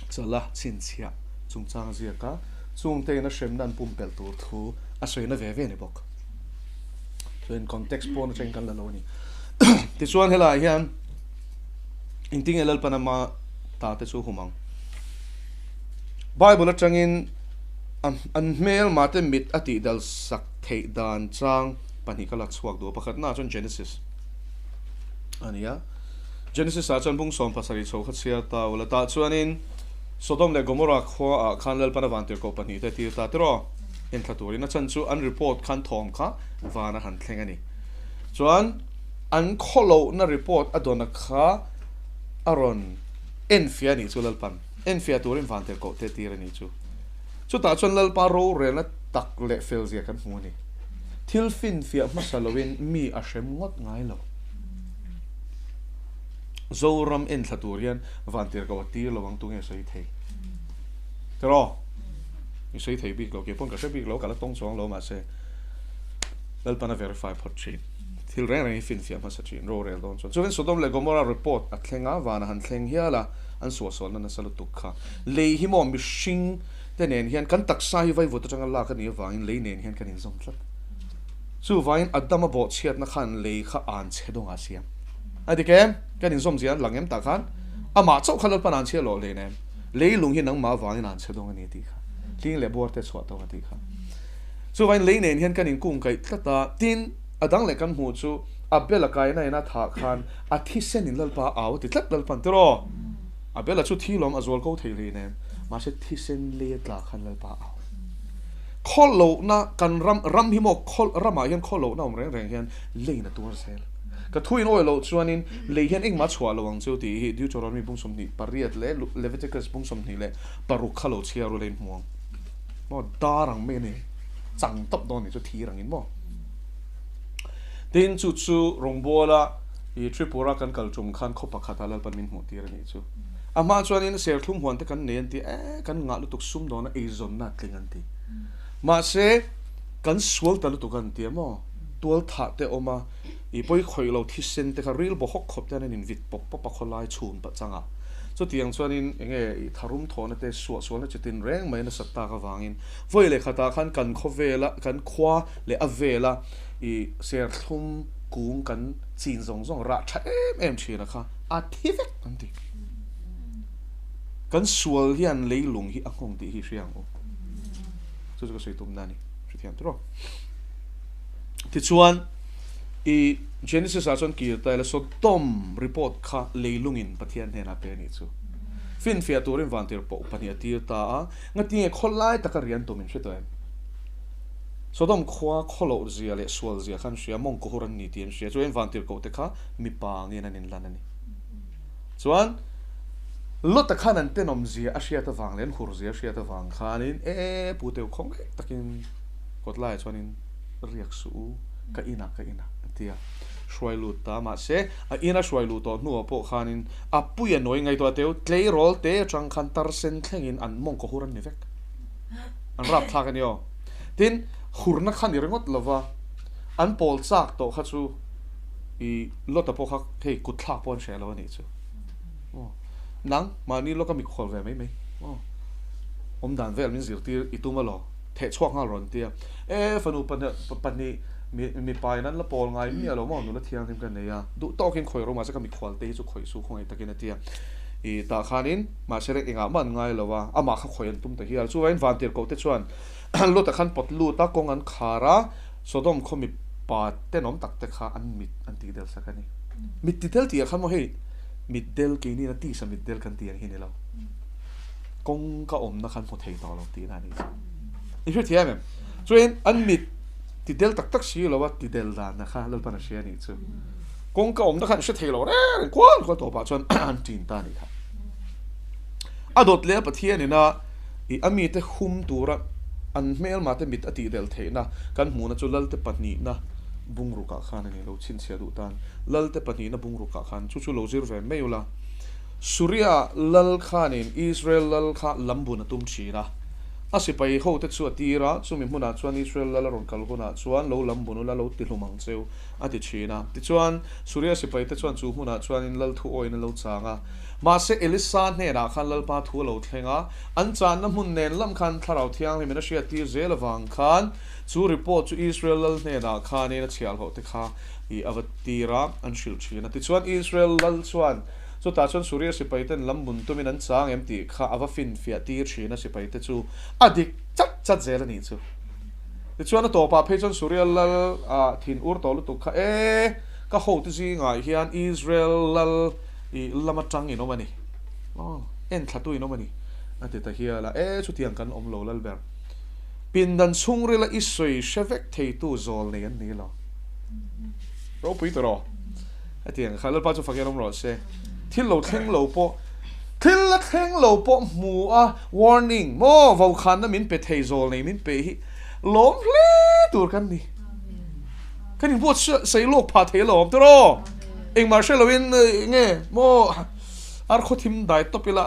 chala chhinchhiah chungchang a ziak a, chungte in a hremna an pumpelh tur thu a sawina ve ve a ni bawk. Chuan context pawn atangin kan la lo a ni. Tichuan helaiah hian engtinge Lalpan ama ta te chu hum ang. Bible atangin an hmelma te mit a tihdal sak theih dan chang pahnih ka la chhuak duh a. Pakhatnaah chuan Genesis a ni a. Genesis ah chuan bung 17 chho kha chhiar ta ula tah chuanin Sodom leh Gomorrah khua ah khan Lalpan a vantirhkoh pahnih te tir ta tiraw? Enthla turin a chan chu an report khan thawm kha van a han thleng a ni. Chuan an khawlohna report a dawna kha a rawn enfiah a nih chu Lalpan enfiah turin vantirhkoh te tir a nih chu. Chutah chuan Lalpa rorelna tak leh felzia kan hmu a ni. Thil finfiah hmasa loin mi a hrem ngawt ngai lo. Zoram enthla tur hian vantirhkoh a tir lo ang tunge sawi thei? Tiraw? I sawi thei bik lo, kei pawn ka hre bik lo, ka la tawng chuang lo mahse Lalpan a verify phawt thin. Thil reng reng hi finfiah hmasa thin, rorel dawn chuan. Chuvin Sodom leh Gomorrah report a thleng a, van a han thleng hial a, an suahsualna nasa lutuk kha. Lei hi maw mihring te nen hian kan taksa hi vaivut atanga lak a nih avangin lei nen hian kan inzawm tlat. Chuvangin Adama bawhchhiatna khan lei kha an chhe dawng a siam. A dik em? Kan inzawm zia an lang em tah khan? Amah chauh kha Lalpan an chhia lawh hlein em? Leilung hi nangmah avangin an chhe dawng a ni tih kha. Hling leh buar te chhuah tawng a tih kha. Chuvangin lei nen hian kan inkung kaih tlat a, tin, a dang leh kan hmuh chu Abel-a kaina in a thah khan a thisen in Lalpa a au a ti tlat Lalpan tiraw? Abel-a chu thi lawm a zual ko thei hleinem, mahse thisen lei a tla khan Lalpa a au. Khawlohna kan ram ram hi maw khaw ramah hian khawlohna awm reng reng hian leiin a tuar zel. Ka thu in awi loh chuanin lei hian engmah a chhuah lo ang chu tih hi Deuteronomy bung 28 leh Leviticus bung 26 kha lo chhiar ula in hmu ang. Maw dar ang mai a ni chang tawp dawn ni chu thir angin maw. Tin chu chu rawngbawla i Tripura kan kal tum khan khaw pakhat ah Lalpan min hmuh tir a nih chu. A hma chuanin serthlum huan te kan nei an ti e, kan ngah lutuk sumdawn a eizawnna a tling an ti. Mahse, kan sual ta lutuk an ti a maw? Tual thah te awm a, i pawi khawih lo thisen te kha ril baw hawk khawp te an invit pawp pawp a khawlai chhun pah chang a. Chutiang chuanin enge i tharum thawhna te suahsualna chitin reng mai nasat tak avangin vawi leh khatah khan kan khawvela kan khua leh a vela i serthlum kung kan chin zawng zawng rah tha em em thin a kha a thi vek an ti. Kan sual hian leilung hi a nghawng tih hi hria ang u. Chu chu ka sawi tumna a ni. Hrethiam tiraw? Tichuan, i Genesis ah chuan kir ta ila Sodom report kha leilungin Pathian hnenah pe a nih chu. Finfiah turin vantir pawh pahnih a tir ta a, ngatinge khawlai taka rian tum in hre tawh em? Sodom khua khawloh zia leh sual zia kha an hria, mawng kawhur an ni tih an hria, chuan vantirhkoh te kha mipa angin an inlan a ni. Chuan Lota khan an tenawm zia a hriat avang leh an hur zia a hriat avang khanin e pu teu khawng rek takin kawt laiah chuanin riak suh u, ka inah ka inah a ti a, hruai lut ta. Mahse a ina hruai luh tawh hnuah pawh khanin a puia nawi ngaihtuah teu tleirawl te atang khan tarsen thlengin an mawng kawhur an ni vek. An rapthlak a ni aw. Tin, hurna kha ni ringawt lova an pawl chak tawh kha chu i Lota pawh kha hei kut thlak pawh an hre lo a nih chu. Aw, nang mahni lawka mikhual ve mai mai. Aw, awm dan vel min zirtir i tum alaw, theh chhuak nghal rawn tia. E, fanu pahnih mipa in an la pawl ngai miah lo maw, nula thianghlim ka nei a, duh tawkin khawi rawh mahse ka mikhual te hi chu khawih su khawngaih takin a tia. I tah khanin mahse reng engah mah an ngai lo a, amah kha khawi an tum ta hial. Chuvangin vantirhkoh te chuan Lota khan pawt lut a, kawng an khar a, Sodom khaw mipa tenawm tak te kha an mit an tih del sak a ni. Mit ti del tih ah khan maw hei mit del keini na tisa mit del kan tih ang hi ni lo. Kawng ka awmna khan hmu thei tawh lo tihna a nih chu. I hre thiam em? Chuan an mit ti del tak tak si lo a ti del dan na kha Lalpan a hria a nih chu. Kawng ka awmna khan hre thei lo reng reng kual kual tawpah chuan an ṭin ta a nih kha. A dawt leh a Pathian ina I a mite hum tura an hmelmate mit a tih del theihna kan hmuhna chu Lalte pahnihna bungrukah khan a ni lo chhinchhiah duh tan. Lalte pahnihna bungrukah khan chu chu lo zir ve mai ula. Suria lal khanin Israel lal kha lambun a tum thin a. A sipai hote chu a tir a, chumi hmunah chuan Israel lal a rawn kal hunah chuan lo lambun ula lo tihlum ang cheu a ti thin a. Tichuan, Suria sipaite chuan chu hmunah chuanin lal thu awiin a lo chang a. Mahse, Elisa hnenah khan Lalpa thu a lo thleng a, an channa hmun nen lam khan Thlarau Thianghlimin a hriattir zel avang khan chu report chu Israel lal hnenah khanin a chhiahhlawh te kha i a va tir a, an hrilh thin a. Tichuan, Israel lal chuan chutah chuan Suria sipaiten lam bun tumin an chang em tih kha a va finfiah tir thin a, sipaite chu a dik chat chat zel a nih chu. Tichuan, a tawpah phei chuan Suria lal ah thin ur tawh lutuk kha, E, ka hote zingah hian Israel lal I lam atang in awm a ni. Aw, en thlatu in awm a ni, a ti ta hial a. E, chutiang kan awm lo Lalber. Pindan chhungrila i sawi hre vek theitu zawl nei an ni lo. Ropui ta rawh. Hetiang kha Lalpa chu fakin awm rawh se. Thil lo thleng lo pawh, thil la thleng lo pawh hmu a, warning, maw, vokhanna min pe thei zawl nei min pe hi lawm hle tur kan ni. Kan inbuat sei lawk phah thei alawm tiraw? Engmah hre loin nge maw ar khaw thim dai tawp ila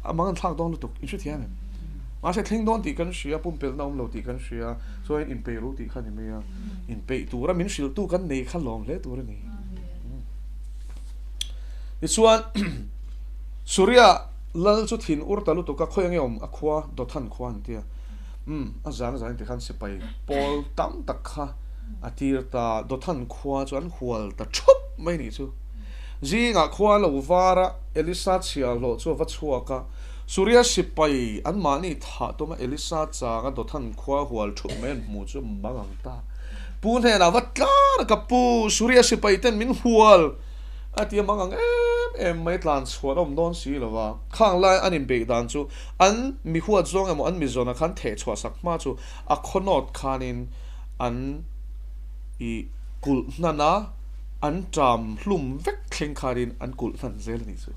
a mang an thlak dawn lutuk in hrethiam em? Mahse thleng dawn tih kan hria, pumpelhna awm lo tih kan hria, chuan inpeih ru tih kha ni mai a, inpeih tura min hrilhtu kan nei kha lawm hle tur a ni. Tichuan Suria lal chu thin ur ta lutuk a, khawi ange awm a khua Dothan khua an tia. Umm, a zan zan tikhan sipai pawl tam tak kha a tir ta, Dothan khua chu an hual ta thup mai nih chu. Zingah khua lo var a, Elisa chhiahhlawh chu a va chhuak a, Suria sipai anmahni thah tuma Elisa changa Dothan khua hual thup mai an hmuh chu mang ang ta. Pu hnenah va tlar a, Ka pu, Suria sipai ten min hual! A ti a mang ang em em mai, tlan chhuah a awm dawn si lo va. Khang lai an inbeih dan chu an mi huat zawng emaw an mi zawnah khan theh chhuah sak hma chu a khawnawt khanin an i kulh hnan a, an ṭam hlum vek thleng khanin an kulh hnan zel a nih chu.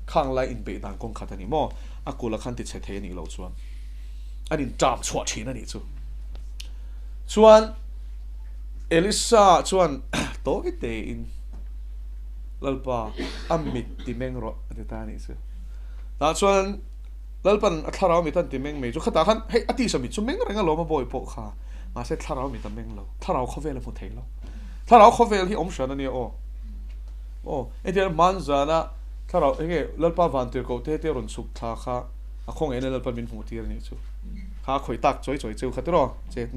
Khang lai inbeih dan kawng khat a ni maw? A kulh a khan ti chhe thei a nih loh chuan an inṭam chhuah ṭhin a nih chu. Chuan Elisa chuan tawi tein Lalpa a mit ti meng rawh a ti ta a nih chu. Tah chuan Lalpan a thlarau mit an ti meng mai chu khatah khan hei a tisa mit chu meng reng alawm a bawi pawh kha mahse thlarau mit a meng lo, thlarau khawvel a hmu thei lo. Thlarau khawvel hi awm hran a nia aw. Aw hetiang hmanzana thlarau enge Lalpa vantirhkoh te te rawn chhuk thla kha a khawngaihna Lalpan min hmuh tir a nih chu. Kha a khawih tak chawi chawi cheu kha tiraw che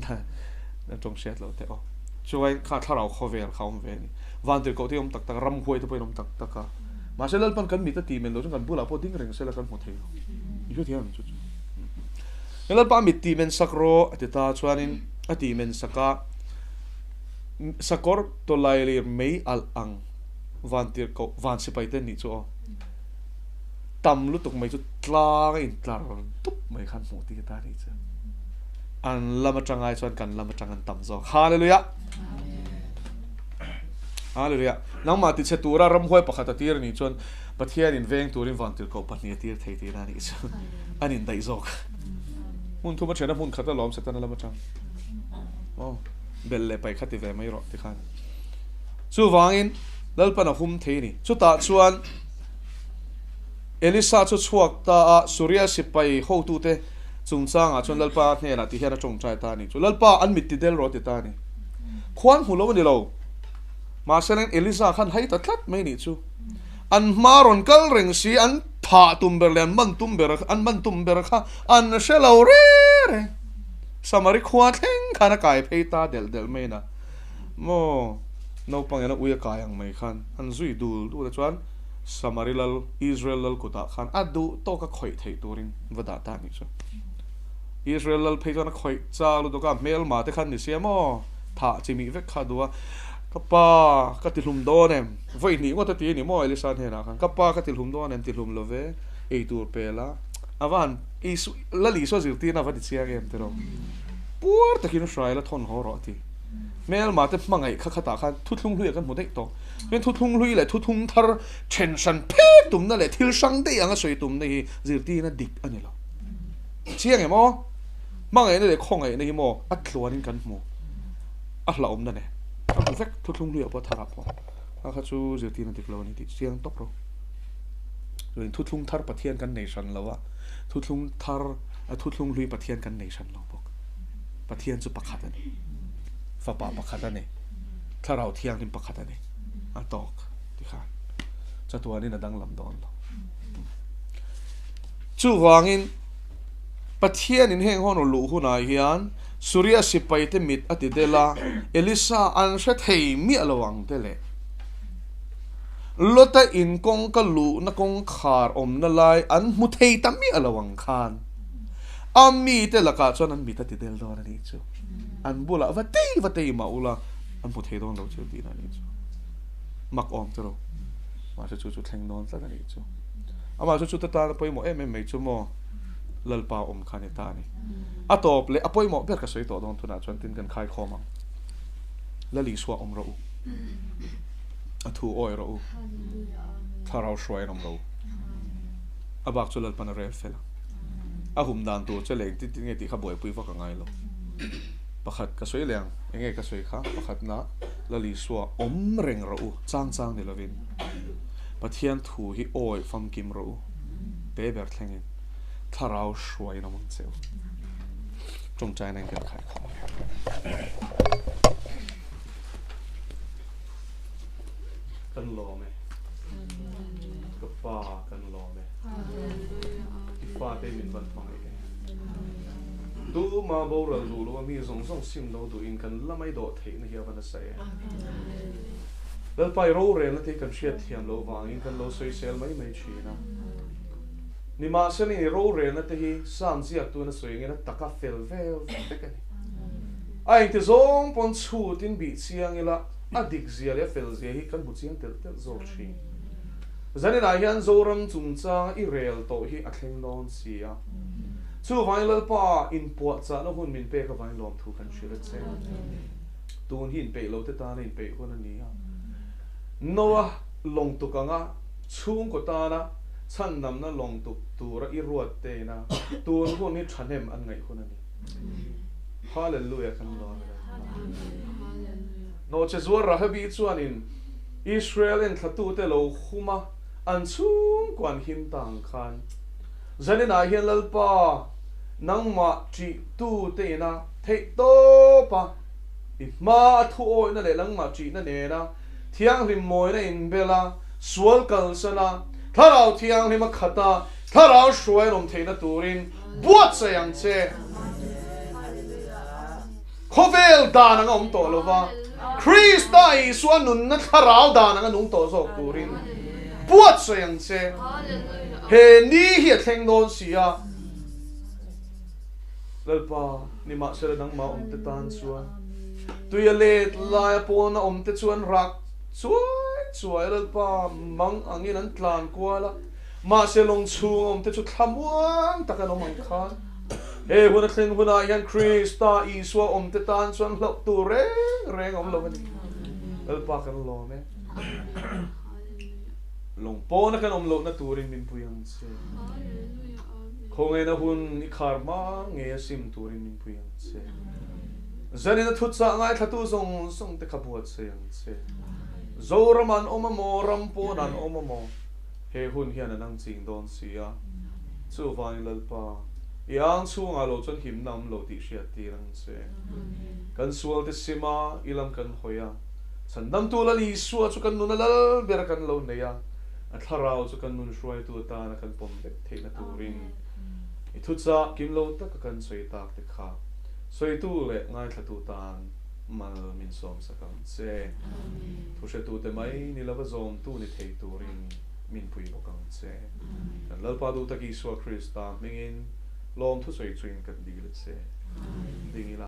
na tawng hriat lo te aw. Chuan kha thlarau khawvel kha awm ve a ni. Vantirhkoh te hi awm tak tak, ramhuai te pawhin awm tak tak a. Mahse Lalpan kan mit a ti men lo chuan kan bulah pawh ding reng sela kan hmu thei lo. I hre thiam ang chu chu. Lalpa mit ti men sak rawh a ti ta chuanin a ti men sak a, sakawr tawlailir mei alh ang vantir koh van sipai te nih chu aw. Tam lutuk mai chu tlang a intlar dup mai khan hmuh tir ta nih chu. An lam atang ai chuan kan lam atang an tam zawk. Hallelujah! Hallelujah! Nangmah tichhe tura ramhuai pakhat a tir anih chuan Pathianin veng turin vantirhkoh pahnih a tir thei tihna anih chu an indaih zawk. Hmun thum a thena hmun khat alawm Setana lam atang. Aw, belh leh paih kha ti ve mai rawh tikhan. Chuvangin Lalpan a hum thei a ni. Chutah chuan Elisa chu chhuak ta a, Suria sipai hotute chungchangah chuan Lalpa hnenah ti hian a tawngtai ta a ni. Chu Lalpa an mit ti del rawh ti ta a ni. Khuan hmu lo a ni lo. Mahse leng Elisa khan hai ta tlat mai nih chu. An hma rawn kal reng si, an thah tum ber leh an man tum ber an man tum ber kha an hre lo re re. Samari khua thleng khan a kai phei ta delh delh mai na. Maw naupang ina ui a kai ang mai khan an zui dul dul a chuan Samari lal, Israel lal kutah khan a duh tawk a khawih theih turin va dah ta a nih chu. Israel lal phei chuan a khawih chak lutuk a, hmelma te khan ni sia maw thah chi mih vek kha a duh a, Ka pa ka ti hlum dawn em? Vawi hnih ngawt a ti a ni maw Elisa hnenah khan, Ka pa ka ti hlum dawn em? Ti hlum lo ve, ei tur pel a, a va han Isu, Lal Isua zirtirna a va ti chiang em tiraw? Puar takin hrai la thawn haw rawh a ti. Hmelma te hmangaih kha khatah khan thuthlung hluiah kan hmu daih tawh. Chuan thuthlung hlui leh thuthung thar then hran phet tumna leh thil hrang daih anga sawi tumna hi zirtirna dik a ni lo. Chiang em aw? Hmangaihna leh khawngaihna hi maw a tluanin kan hmu a hlauhawmna nen a hmu vek thuthlung hluiah pawh tharah pawh kha kha chu zirtirna dik lo a ni tih chiang tawp rawh. Chuan thuthlung thar Pathian kan nei hran lo a, thuthlung thar thuthlung hlui Pathian kan nei hran lo bawk. Pathian chu pakhat a ni. Fapa pakhat a ni. Thlarau Thianghlim pakhat a ni. A tawk ti khan chatuanin a danglam dawn lo. Chuvangin Pathianin heng hawn luh hunah hian Suria sipaite mit a ti del a, Elisa an hre thei miah lo ang te leh Lota in kawngka luhna kawngkhar awmna lai an hmu thei ta miah lo ang khan A mite lakah chuan an mit a ti del dawn a nih chu. An bulah va tei va tei mah ula an hmu thei dawn lo chu tihna a nih chu. Mak awm chu ro. Mahse chu chu thleng dawn tlat a nih chu. Amah chu chuta tan a pawimawh em em mai chu maw Lalpa awm kha a ni ta a ni. A tawp leh a pawimawh ber ka sawi tawh dawn tunah chuan tin kan khaikhawm ang. Lal Isua awm rawh u. A thu awi rawh u. Thlarau hruai an awm rawh u. A bak chu Lalpan a rel fel a. A hum dan tur che leh engtin tin nge tih kha buaipui vak a ngai lo. Pakhat ka sawi leh ang, enge ka sawi kha? Pakhatna, Lal Isua awm reng rawh u, chang chang ni lovin. Pathian thu hi awi famkim rawh u, te ber thlengin thlarau hruaiin awm ang che u. Tawngtaina in kan khai khawm ang e. Kan lawm e. Ka pa kan lawm e. I fate min van hmangaih e. Tuma boral duh lo a mi zawng zawng sim lo duhin kan la mai dawh theihna hi a va nasa e. Lalpa i rorelna te hi kan hriat thiam loh vangin kan lo sawisel mai mai thin a. Nimahsela i rorelna te hi Psalm ziaktuin a sawi angin a taka fel vel vek a ni. A engti zawng pawn chhutin bih chiang ila a dik zia leh a fel zia hi kan hmu chiang telh telh zawk thin. Zaninah hian Zoram chungchanga i rel tawh hi a thleng dawn si a. Chuvangin Lalpa inpuahchahna hun min pek avangin lawmthu kan hrilh a che. Tun hi inpeih lo te tana inpeih hun a ni a. Noa lawng tuk anga chhungkaw tana chhandamna lawng tuk tura i ruat teina tun hun hi thahnem an ngaih hun a ni. Hallelujah kan dawn a Lalpa. Nawhche zuar Rahabi chuanin Israel enthlatute lo hum a, an chhungkua an him ta ang khan. Zaninah hian Lalpa nangmah ṭihtute ina theih tawp a, i hma a thu awihna leh nangmah ṭihna nena thianghlim mawina inbel a, sual kalsan a, Thlarau Thianghlim a khat a, Thlarau hruai an awm theihna turin buatsaih ang che. Khawvel dan anga awm tawh lova, Krista Isua nunna Thlarau dan anga nung tawh zawk turin. Buatsaih ang che. He ni hi a thleng dawn si a. Lalpa, nimahsela nangmah awmte tan chuan tui a let laia pawna awmte chu an rak chuai chuai a, Lalpa mang angin an tlan kual a, mahse lawng chhunga awmte chu thlamuang tak an awm ang khan. He hun a thleng hunah hian Krista Isua awmte tan chuan hlauh tur reng reng a awm lo a ni. Lalpa kan lawm e. Lawng pawna kan awm lohna turin min pui ang che. Khawngaihna hun i khar hma ngei a sim turin min pui ang che. Zanin a thuchah ngaithlatu zawng zawng te kha buatsaih ang che. Zoram an awm a maw, ram pawn an awm a maw, he hun hian an ang ching dawn si a. Chuvangin Lalpa, i ang chhungah lo chuan himna awm lo tih hriat tir ang che. Kan sualte sima i lam kan hawi a, Chhandamtu Lal Isua chu kan nuna lal ber kan lo nei a, a thlarau chu kan nun hruaitu atana kan pawm vek theihna turin i thuchah kim lo taka kan sawi tak te kha sawitu leh ngaithlatu tan mal min sawmsak ang che. Thuhretute mai ni lova zawmtu ni thei turin min pui bawk ang che. Kan Lalpa duh tak Isua Krista hmingin lawmthu sawi chuin kan dil a che. Ding ila.